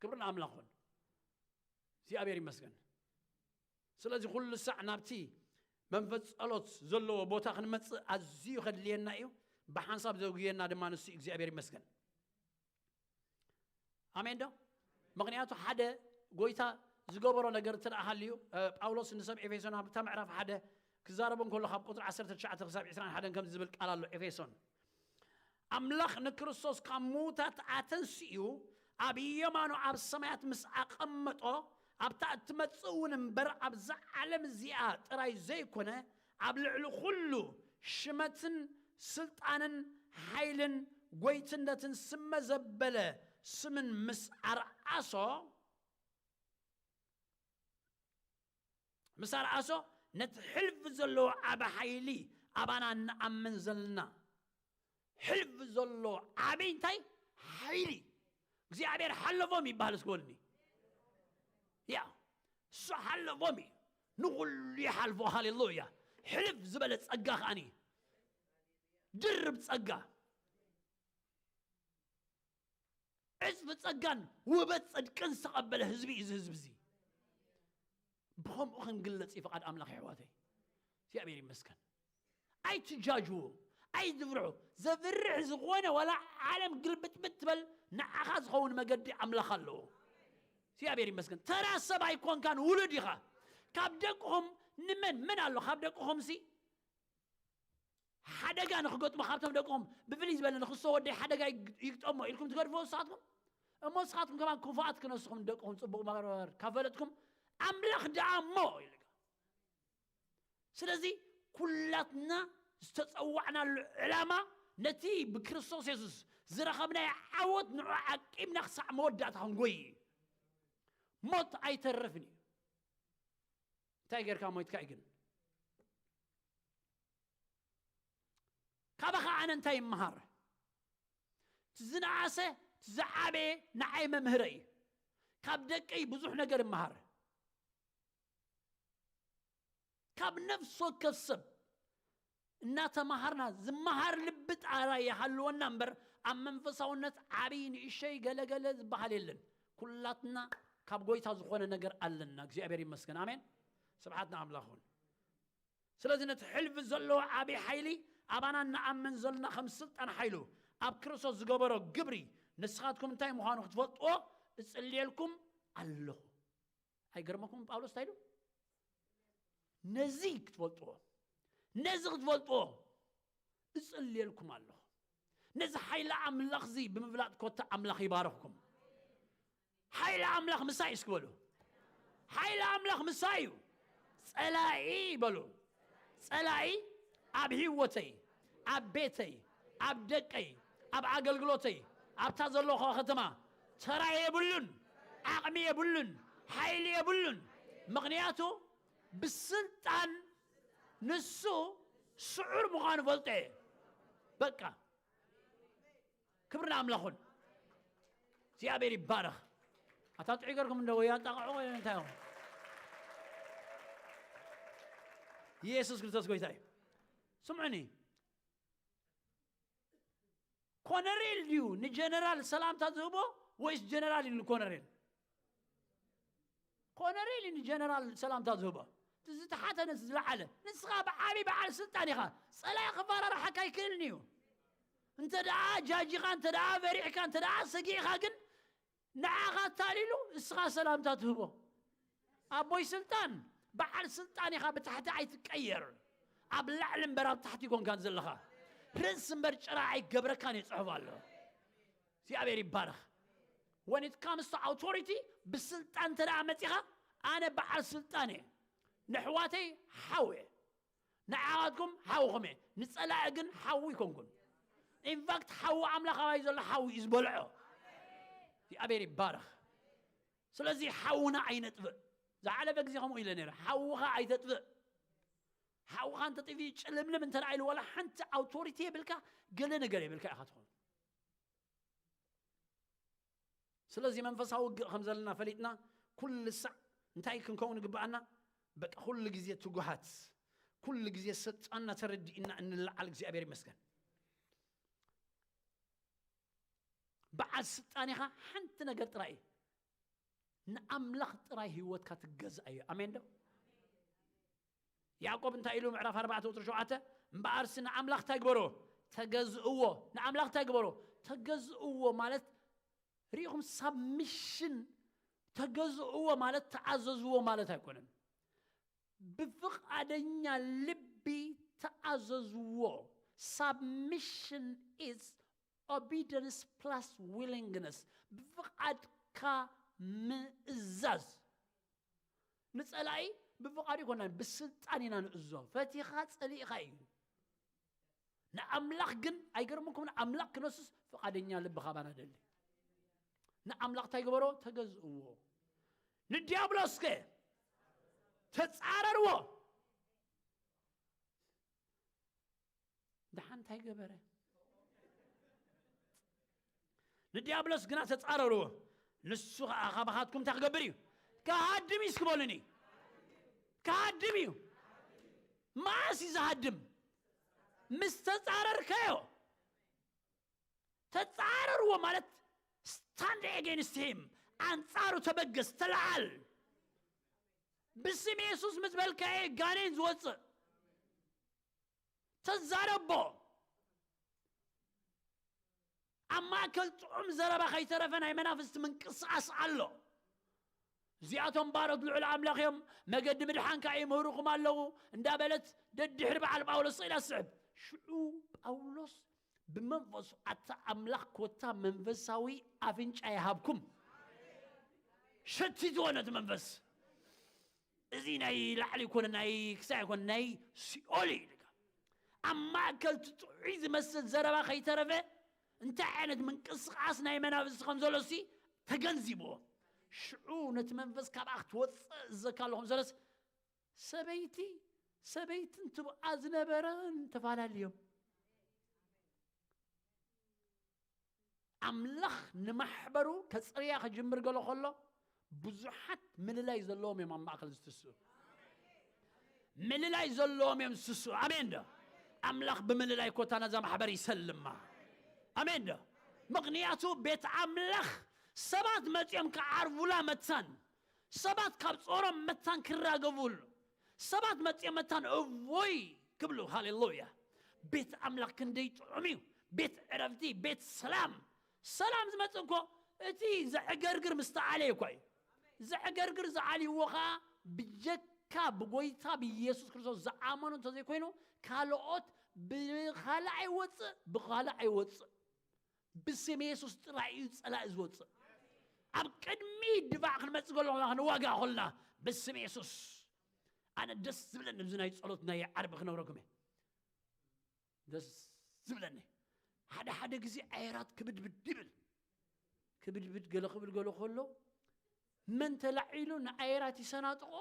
ክብሪ ንኣምላኽ ይኹን። እግዚኣብሔር ይመስገን። ስለዚ ኩሉ ሳዕ ናብቲ መንፈስ ጸሎት ዘለዎ ቦታ ክንመጽእ ኣዝዩ ከድልየና እዩ። ብሓንሳብ ዘጉየና ድማ ንሱ እዩ። እግዚኣብሔር ይመስገን። ኣሜን ዶ? ምኽንያቱ ሓደ ጎይታ ዝገበሮ ነገር እንተ ደኣ ሃልዩ፣ እ፣ ጳውሎስ ንሰብ ኤፌሶን ኣብታ ምዕራፍ ሓደ ክዛረቦ እንከሎ ካብ ቁጽሪ ዓሰርተ ትሽዓተ ክሳብ ዕስራን ሓደን ከምዚ ዝብል ቃል ኣሎ። ኤፌሶን፣ ኣምላኽ ንክርስቶስ ካብ ምዉታት ኣተንሲኡ ኣብ የማኑ ኣብ ሰማያት ምስ ኣቐመጦ፣ ኣብታ እትመጽእ እውን እምበር ኣብዛ ዓለም እዚኣ ጥራይ ዘይኮነ፣ ኣብ ልዕሊ ኩሉ ሽመትን ስልጣንን ሓይልን ጎይትነትን ስመ ዘበለ ስምን ምስ ኣርኣሶ፣ ምስ ኣርኣሶ፣ ነቲ ሕልፊ ዘለዎ ዓቢ ሓይሊ ኣባና እንኣምን ዘለና። ሕልፊ ዘሎ ዓቢ እንታይ? ሓይሊ። እግዚኣብሔር ሓለፎም ይበሃል እስኪ በሉኒ። ያ፣ እሱ ሓለፎም እዩ። ንኹሉ ይሓልፎ። ሃሌሉያ። ሕልፍ ዝበለ ጸጋ ከኣኒ። ድርብ ጸጋ። ዕጽፊ ጸጋን ውህበት ጽድቅን ዝተቐበለ ህዝቢ እዩ እዚ ህዝቢ እዚ። ብኸምኡ ክንግለጽ እዩ ፍቓድ ኣምላኽ፣ ኣሕዋተይ። እግዚኣብሔር ይመስገን። ኣይትጃጅዉ፣ ኣይትፍርሑ። ዘፍርሕ ዝኾነ ዋላ ዓለም ግልብጥብጥ ትበል፣ ንዓኻ ዝኸውን መገዲ ኣምላኽ ኣለዎ። እግዚኣብሔር ይመስገን። ተራ ሰብ ኣይኮንካን፣ ውሉድ ኢኻ። ካብ ደቅኹም ንመን፣ መን ኣሎ ካብ ደቅኹም ሲ ሓደጋ ንኽገጥሞ፣ ካብቶም ደቅኹም ብፍልይ ዝበለ ንክስቶ ወደይ ሓደጋ ይግ-፣ ይግጠሞ ኢልኩም ትገድፍዎ ንስኻትኩም? እሞ ንስኻትኩም ከማን ክፉኣት ክነስኹም ንደቅኹም ጽቡቕ መርመር ካብ ፈለጥኩም፣ ኣምላኽ ደኣ እሞ ኢሉ። ስለዚ ኩላትና ዝተጸዋዕናሉ ዕላማ ነቲ ብክርስቶስ የሱስ ዝረኸብናዮ ዓወት ንዑ ዓቂብና ክሳዕ መወዳእታ ክንጎይ እዩ። ሞት ኣይተርፍን እዩ። እንታይ ጌርካ ሞይትካ እዩ ግን? ካባኻ ኣነ እንታይ ይመሃር? እቲ ዝነኣሰ፣ እቲ ዝዓበየ ንዓይ መምህረ እዩ። ካብ ደቀይ ብዙሕ ነገር እመሃር። ካብ ነፍሲ ወከፍ ሰብ እናተመሃርና፣ ዝመሃር ልቢ ጣራ ይሃልወና እምበር፣ ኣብ መንፈሳውነት ዓብዪ ንእሸይ ገለገለ ዝበሃል የለን። ኩላትና ካብ ጎይታ ዝኾነ ነገር ኣለና። እግዚኣብሔር ይመስገን። ኣሜን። ስብሓት ንኣምላኽ ይኹን። ስለዚ ነቲ ሕልፊ ዘለዎ ዓብዪ ሓይሊ ኣባና እንኣምን ዘለና ከም ስልጣን ሓይሉ ኣብ ክርስቶስ ዝገበሮ ግብሪ ንስኻትኩም እንታይ ምዃኑ ክትፈልጥዎ እጽልየልኩም ኣለኹ። ኣይገርመኩም ጳውሎስ እንታይ ኢሉ? ነዚ ክትፈልጥዎ፣ ነዚ ክትፈልጥዎ እጽልየልኩም ኣለኹ። ነዚ ሓይሊ ኣምላኽ እዚ ብምፍላጥ ኮታ ኣምላኽ ይባርኽኩም። ሓይሊ ኣምላኽ ምሳይ እስኪ በሉ። ሓይሊ ኣምላኽ ምሳይ እዩ። ጸላኢ በሉ። ጸላኢ ኣብ ህይወተይ፣ ኣብ ቤተይ፣ ኣብ ደቀይ፣ ኣብ ኣገልግሎተይ፣ ኣብታ ዘለኹ ከተማ ተራ የብሉን፣ ዓቕሚ የብሉን፣ ሓይሊ የብሉን። ምኽንያቱ ብስልጣን ንሱ ስዑር ምዃኑ ፈልጠ። በቃ ክብሪ ንኣምላኹን እግዚኣብሔር ይባረኽ። ኣታ ጥዑይ ገርኩም እንደ ወይ ኣጣቕዑ ወይ እንታይ ኢኹም? ኢየሱስ ክርስቶስ ጎይታ እዩ። ስምዑኒ፣ ኮነሬል ድዩ ንጀነራል ሰላምታ ዝህቦ ወይስ ጀነራል እዩ ንኮነሬል? ኮነሬል እዩ ንጀነራል ሰላምታ ዝህቦ። እቲ ዝተሓተ ነቲ ዝለዓለ። ንስኻ ብዓቢ በዓል ስልጣን ኢኻ። ጸላኢ ክፈራርሓካ ኣይክእልን እዩ። እንተ ደኣ ጃጂኻ፣ እንተ ደኣ በሪሕካ፣ እንተ ደኣ ሰጊእኻ ግን ንዓኻ ኣታሊሉ እስኻ ሰላምታ ትህቦ። ኣቦይ ስልጣን፣ በዓል ስልጣን ኢኻ፣ ብታሕቲ ኣይትቀየር። ኣብ ላዕሊ እምበር ኣብ ታሕቲ ይኮንካን ዘለኻ። ርእስ እምበር ጭራ ኣይገብረካን እዩ ጽሑፍ ኣሎ። እግዚኣብሔር ይባረኽ። When it comes to authority፣ ብስልጣን እንተ ደኣ መጺኻ፣ ኣነ በዓል ስልጣን እየ። ንሕዋተይ ሓው እየ። ንዓኻትኩም ሓውኹም እየ። ንጸላኢ ግን ሓው ይኮንኩን። ኢንፋክት ሓው ኣምላኽ ኣባይ ዘሎ ሓው እዩ ዝበልዖ። እግዚኣብሔር ይባረኽ። ስለዚ ሓውና ኣይነጥፍእ። ዝሓለፈ ግዜ ከምኡ ኢለ ነይረ። ሓውኻ ኣይተጥፍእ። ሓውኻ እንተጥፊ ጭልምልም እንተ ደኣ ኢሉ ዋላ ሓንቲ ኣውቶሪቲ የብልካ፣ ገለ ነገር የብልካ ኢኻ ትኾን። ስለዚ መንፈሳዊ ውግእ ከም ዘለና ፈሊጥና ኩሉ ሳዕ እንታይ ክንከውን ይግብኣና? በቃ ኩሉ ግዜ ትጉሃት፣ ኩሉ ግዜ ስልጣንና ተረዲእና እንለዓል እግዚኣብሔር ይመስገን። በዓል ስልጣን ኢኻ፣ ሓንቲ ነገር ጥራይ እዩ። ንኣምላኽ ጥራይ ህይወትካ ትገዝኣዮ። ኣሜን ዶ? ያዕቆብ እንታይ ኢሉ? ምዕራፍ ኣርባዕተ ቁፅሪ ሸውዓተ፣ እምበኣርሲ ንኣምላኽ እንታይ ግበሮ? ተገዝእዎ። ንኣምላኽ እንታይ ግበሮ? ተገዝእዎ ማለት ርኢኹም፣ ሳብሚሽን፣ ተገዝእዎ ማለት ተኣዘዝዎ ማለት ኣይኮነን። ብፍቓደኛ ልቢ ተኣዘዝዎ። Submission is obedience plus willingness። ብፍቓድካ ምእዛዝ። ንጸላኢ ብፍቓዱ ይኮና፣ ብስልጣን ኢና ንእዞ። ፈቲኻ ጸሊእኻ እዩ። ንኣምላኽ ግን ኣይገርምኩም? ንኣምላኽ ክነሱስ ፍቓደኛ ልቢ ካባና ደሊ። ንኣምላኽ እንታይ ግበሮ? ተገዝእዎ። ንዲያብሎስከ ተጻረርዎ። ደሓን እንታይ ገበረ? ንዲያብሎስ ግና ተጻረርዎ፣ ንሱ ኸኣ ካባኻትኩም እንታይ ክገብር እዩ? ክሃድም እዩ። እስኪ በሉኒ፣ ክሃድም እዩ። መዓስ እዩ ዝሃድም? ምስ ተጻረርካዮ። ተጻረርዎ ማለት stand against him፣ ኣንጻሩ ተበገስ፣ ተለዓል። ብስም የሱስ ምስ በልካዮ ጋኔን ዝወጽእ። ተዛረቦ። ኣብ ማእከል ጥዑም ዘረባ ከይተረፈ ናይ መናፍስቲ ምንቅስቓስ ኣሎ። እዚኣቶም ባሮት ልዑል ኣምላኽ እዮም፣ መገዲ ምድሓን ከኣ ይምህሩኹም ኣለዉ እንዳበለት ደድሕሪ በዓል ጳውሎስ ኢላ ትስዕብ። ሽዑ ጳውሎስ ብመንፈሱ፣ ኣታ ኣምላኽ ኮታ መንፈሳዊ ኣፍንጫ ይሃብኩም። ሸቲትዎ ነቲ መንፈስ። እዚ ናይ ላዕሊ ይኮነ፣ ናይ ክሳይ ይኮነ፣ ናይ ሲኦል እዩ ኢልካ። ኣብ ማእከል እቲ ጥዑይ ዝመስል ዘረባ ከይተረፈ እንታይ ዓይነት ምንቅስቓስ ናይ መናፍስቲ ከም ዘሎ ሲ ተገንዚብዎ። ሽዑ ነቲ መንፈስ ካብኣ ክትወፅእ እዘካ ኣለኹም ዘለስ ሰበይቲ፣ ሰበይትን ትብኣ ዝነበረን ተፈላለዮም። ኣምላኽ ንማሕበሩ ከጽርያ ክጅምር ገሎ ከሎ ብዙሓት ምልላይ ዘለዎም እዮም ኣብ ማእከል ዝትስኡ። ምልላይ ዘለዎም እዮም ዝትስኡ። ኣሜን ዶ? ኣምላኽ ብምልላይ ኮታ ነዛ ማሕበር ይሰልማ። ኣሜን ዶ? ምኽንያቱ ቤት ኣምላኽ ሰባት መጺኦም ክዓርቡላ መታን፣ ሰባት ካብ ጾሮም መታን ክራገቡሉ፣ ሰባት መጺኦም መታን እፎይ ክብሉ። ሃሌሉያ! ቤት ኣምላኽ ክንደይ ጥዑም እዩ። ቤት ዕረፍቲ፣ ቤት ሰላም። ሰላም ዝመጽእ እኮ እቲ ዘዕገርግር ምስ ተዓለየ እኮ እዩ። ዘዕገርግር ዝዓልይዎ ኸዓ ብጀካ ብጎይታ ብኢየሱስ ክርስቶስ ዝኣመኑ እንተዘይኮይኑ፣ ካልኦት ብኻልእ ኣይወፅእ፣ ብኻልእ ኣይወፅእ። ብስም የሱስ ጥራይ እዩ ጸላኢ ዝወጽእ። ኣብ ቅድሚ ድፋዕ ክንመጽእ ከለና ክንዋጋ ከለና ብስም የሱስ። ኣነ ደስ ዝብለኒ ኣብዚ ናይ ጸሎት ናይ ዓርቢ ክነግረኩም እየ። ደስ ዝብለኒ ሓደ ሓደ ግዜ ኣየራት ክብድብድ ይብል። ክብድብድ ገለ ክብል ገለ ከሎ መን ተላዒሉ ንኣየራት ይሰናጥቆ?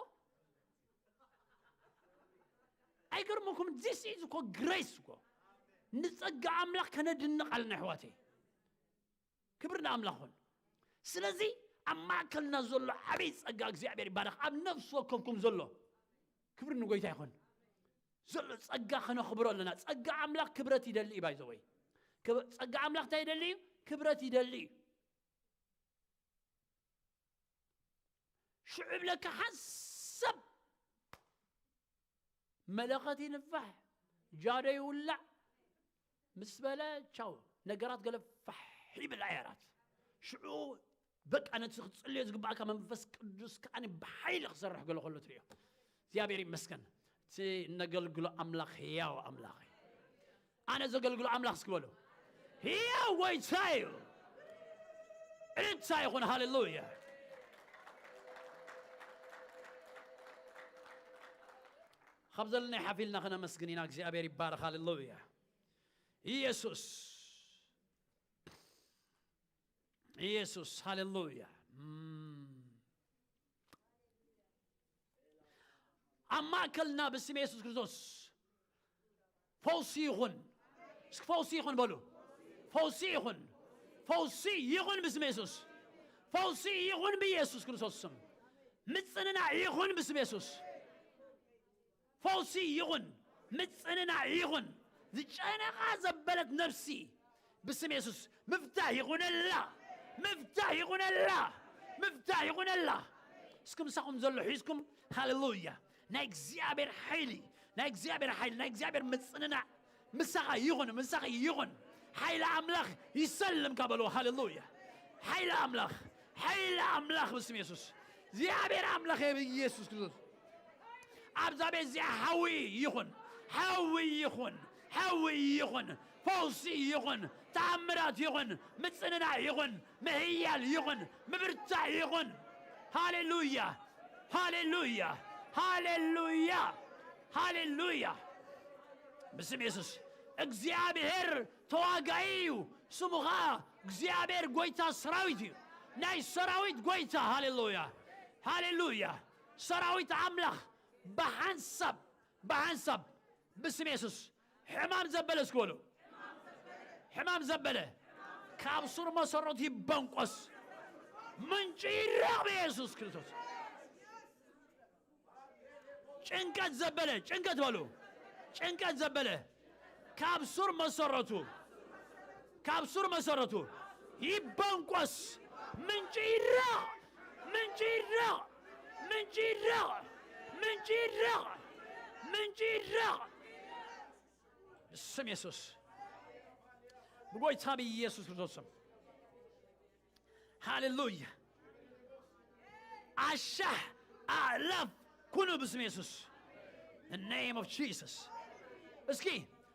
ኣይገርመኩም? This is እኮ grace እኮ። ንጸጋ ኣምላኽ ከነድንቕ ኣለና ኣሕዋተይ። ክብሪ ንኣምላኽ ይኹን። ስለዚ ኣብ ማእከልና ዘሎ ዓብዪ ጸጋ እግዚኣብሔር ይባረኽ። ኣብ ነፍሲ ወከፍኩም ዘሎ ክብሪ ንጎይታ ይኹን። ዘሎ ጸጋ ከነኽብሮ ኣለና። ጸጋ ኣምላኽ ክብረት ይደሊ እዩ። ባይዘወይ ጸጋ ኣምላኽ እንታይ ይደሊ እዩ? ክብረት ይደሊ እዩ። ሽዑ ይብለካ ሓንሳብ መለኸት ይንፋሕ፣ ጃዶ ይውላዕ ምስ በለ ቻው፣ ነገራት ገለ ፋሕ ይብል ኣየራት። ሽዑ በቃ ነቲ ክትጽልዮ ዝግባእካ መንፈስ ቅዱስ ከኣ ብሓይሊ ክሰርሕ ገለ ከሎ ትርእዮ። እግዚኣብሔር ይመስገን። እቲ እነገልግሎ ኣምላኽ ህያው ኣምላኽ እዩ። ኣነ ዘገልግሎ ኣምላኽ እስኪ በሉ። ህያው ጎይታ እዩ። እልልታ ይኹን። ሃሌሉያ። ካብ ዘለና ሓፍ ኢልና ከነመስግን ኢና። እግዚኣብሔር ይባረኽ። ሃሌሉያ። ኢየሱስ፣ ኢየሱስ፣ ሃሌሉያ። እም። ኣብ ማእከልና ብስም የሱስ ክርስቶስ ፈውሲ ይኹን። እስኪ ፈውሲ ይኹን በሉ። ፈውሲ ይኹን። ፈውሲ ይኹን ብስም የሱስ። ፈውሲ ይኹን ብኢየሱስ ክርስቶስ ስም። ምጽንናዕ ይኹን ብስም የሱስ። ፈውሲ ይኹን። ምጽንናዕ ይኹን። ዝጨነቓ ዘበለት ነፍሲ ብስም የሱስ ምፍታሕ ይኹነላ። ምፍታሕ ይኹነላ። ምፍታሕ ይኹነላ። እስኪ ምሳኹም ዘሎ ሒዝኩም ሃሌሉያ። ናይ እግዚኣብሔር ሓይሊ፣ ናይ እግዚኣብሔር ሓይሊ፣ ናይ እግዚኣብሔር ምጽንናዕ ምሳኻ ይኹን፣ ምሳኺ ይኹን። ሓይሊ ኣምላኽ ይሰልምካ በልዎ። ሃሌሉያ። ሓይሊ ኣምላኽ፣ ሓይሊ ኣምላኽ ብስም የሱስ። እግዚኣብሔር ኣምላኽ ብኢየሱስ ክርስቶስ ኣብዛ ቤት እዚኣ ሓዊ ይኹን፣ ሓዊ ይኹን፣ ሓዊ ይኹን፣ ፈውሲ ይኹን፣ ተኣምራት ይኹን፣ ምጽንናዕ ይኹን፣ ምሕያል ይኹን፣ ምብርታዕ ይኹን። ሃሌሉያ፣ ሃሌሉያ፣ ሃሌሉያ፣ ሃሌሉያ። ብስም የሱስ እግዚኣብሔር ተዋጋኢ እዩ። ስሙ ኸዓ እግዚኣብሔር ጎይታ ሰራዊት እዩ። ናይ ሰራዊት ጎይታ። ሃሌሉያ፣ ሃሌሉያ። ሰራዊት ኣምላኽ ብሓንሳብ፣ ብሓንሳብ ብስም የሱስ ሕማም ዘበለ እስኪ በሉ። ሕማም ዘበለ ካብ ሱር መሰረቱ ይበንቆስ። ምንጩ ይረቕ ብኢየሱስ ክርስቶስ። ጭንቀት ዘበለ፣ ጭንቀት በሉ። ጭንቀት ዘበለ ካብ ሱር መሰረቱ፣ ካብ ሱር መሰረቱ ይበንቆስ። ምንጭ ይረቕ፣ ምንጭ ይረቕ፣ ምንጭ ይረቕ፣ ምንጭ ይረቕ፣ ምንጭ ይረቕ። ብስም የሱስ፣ ብጎይታ ብኢየሱስ ክርስቶስ ስም። ሃሌሉያ። ኣሻሕ ኣእላፍ ኩኑ ብስም የሱስ። The name of Jesus። እስኪ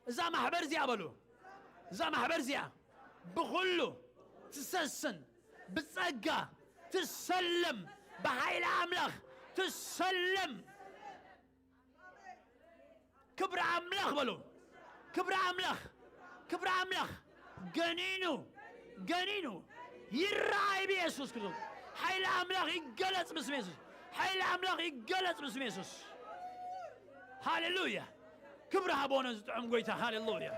እዛ ማሕበር እዚኣ በሉ። እዛ ማሕበር እዚኣ ብኹሉ ትሰስን፣ ብጸጋ ትሰለም፣ ብሓይሊ ኣምላኽ ትሰለም። ክብሪ ኣምላኽ በሉ። ክብሪ ኣምላኽ፣ ክብሪ ኣምላኽ ገኒኑ፣ ገኒኑ ይረኣይ ብኢየሱስ ክርስቶስ። ሓይሊ ኣምላኽ ይገለጽ ብስም የሱስ። ሓይሊ ኣምላኽ ይገለጽ ብስም የሱስ። ሃሌሉያ። ክብሪ ሃቦነ ዝጥዑም ጎይታ። ሃሌሉያ።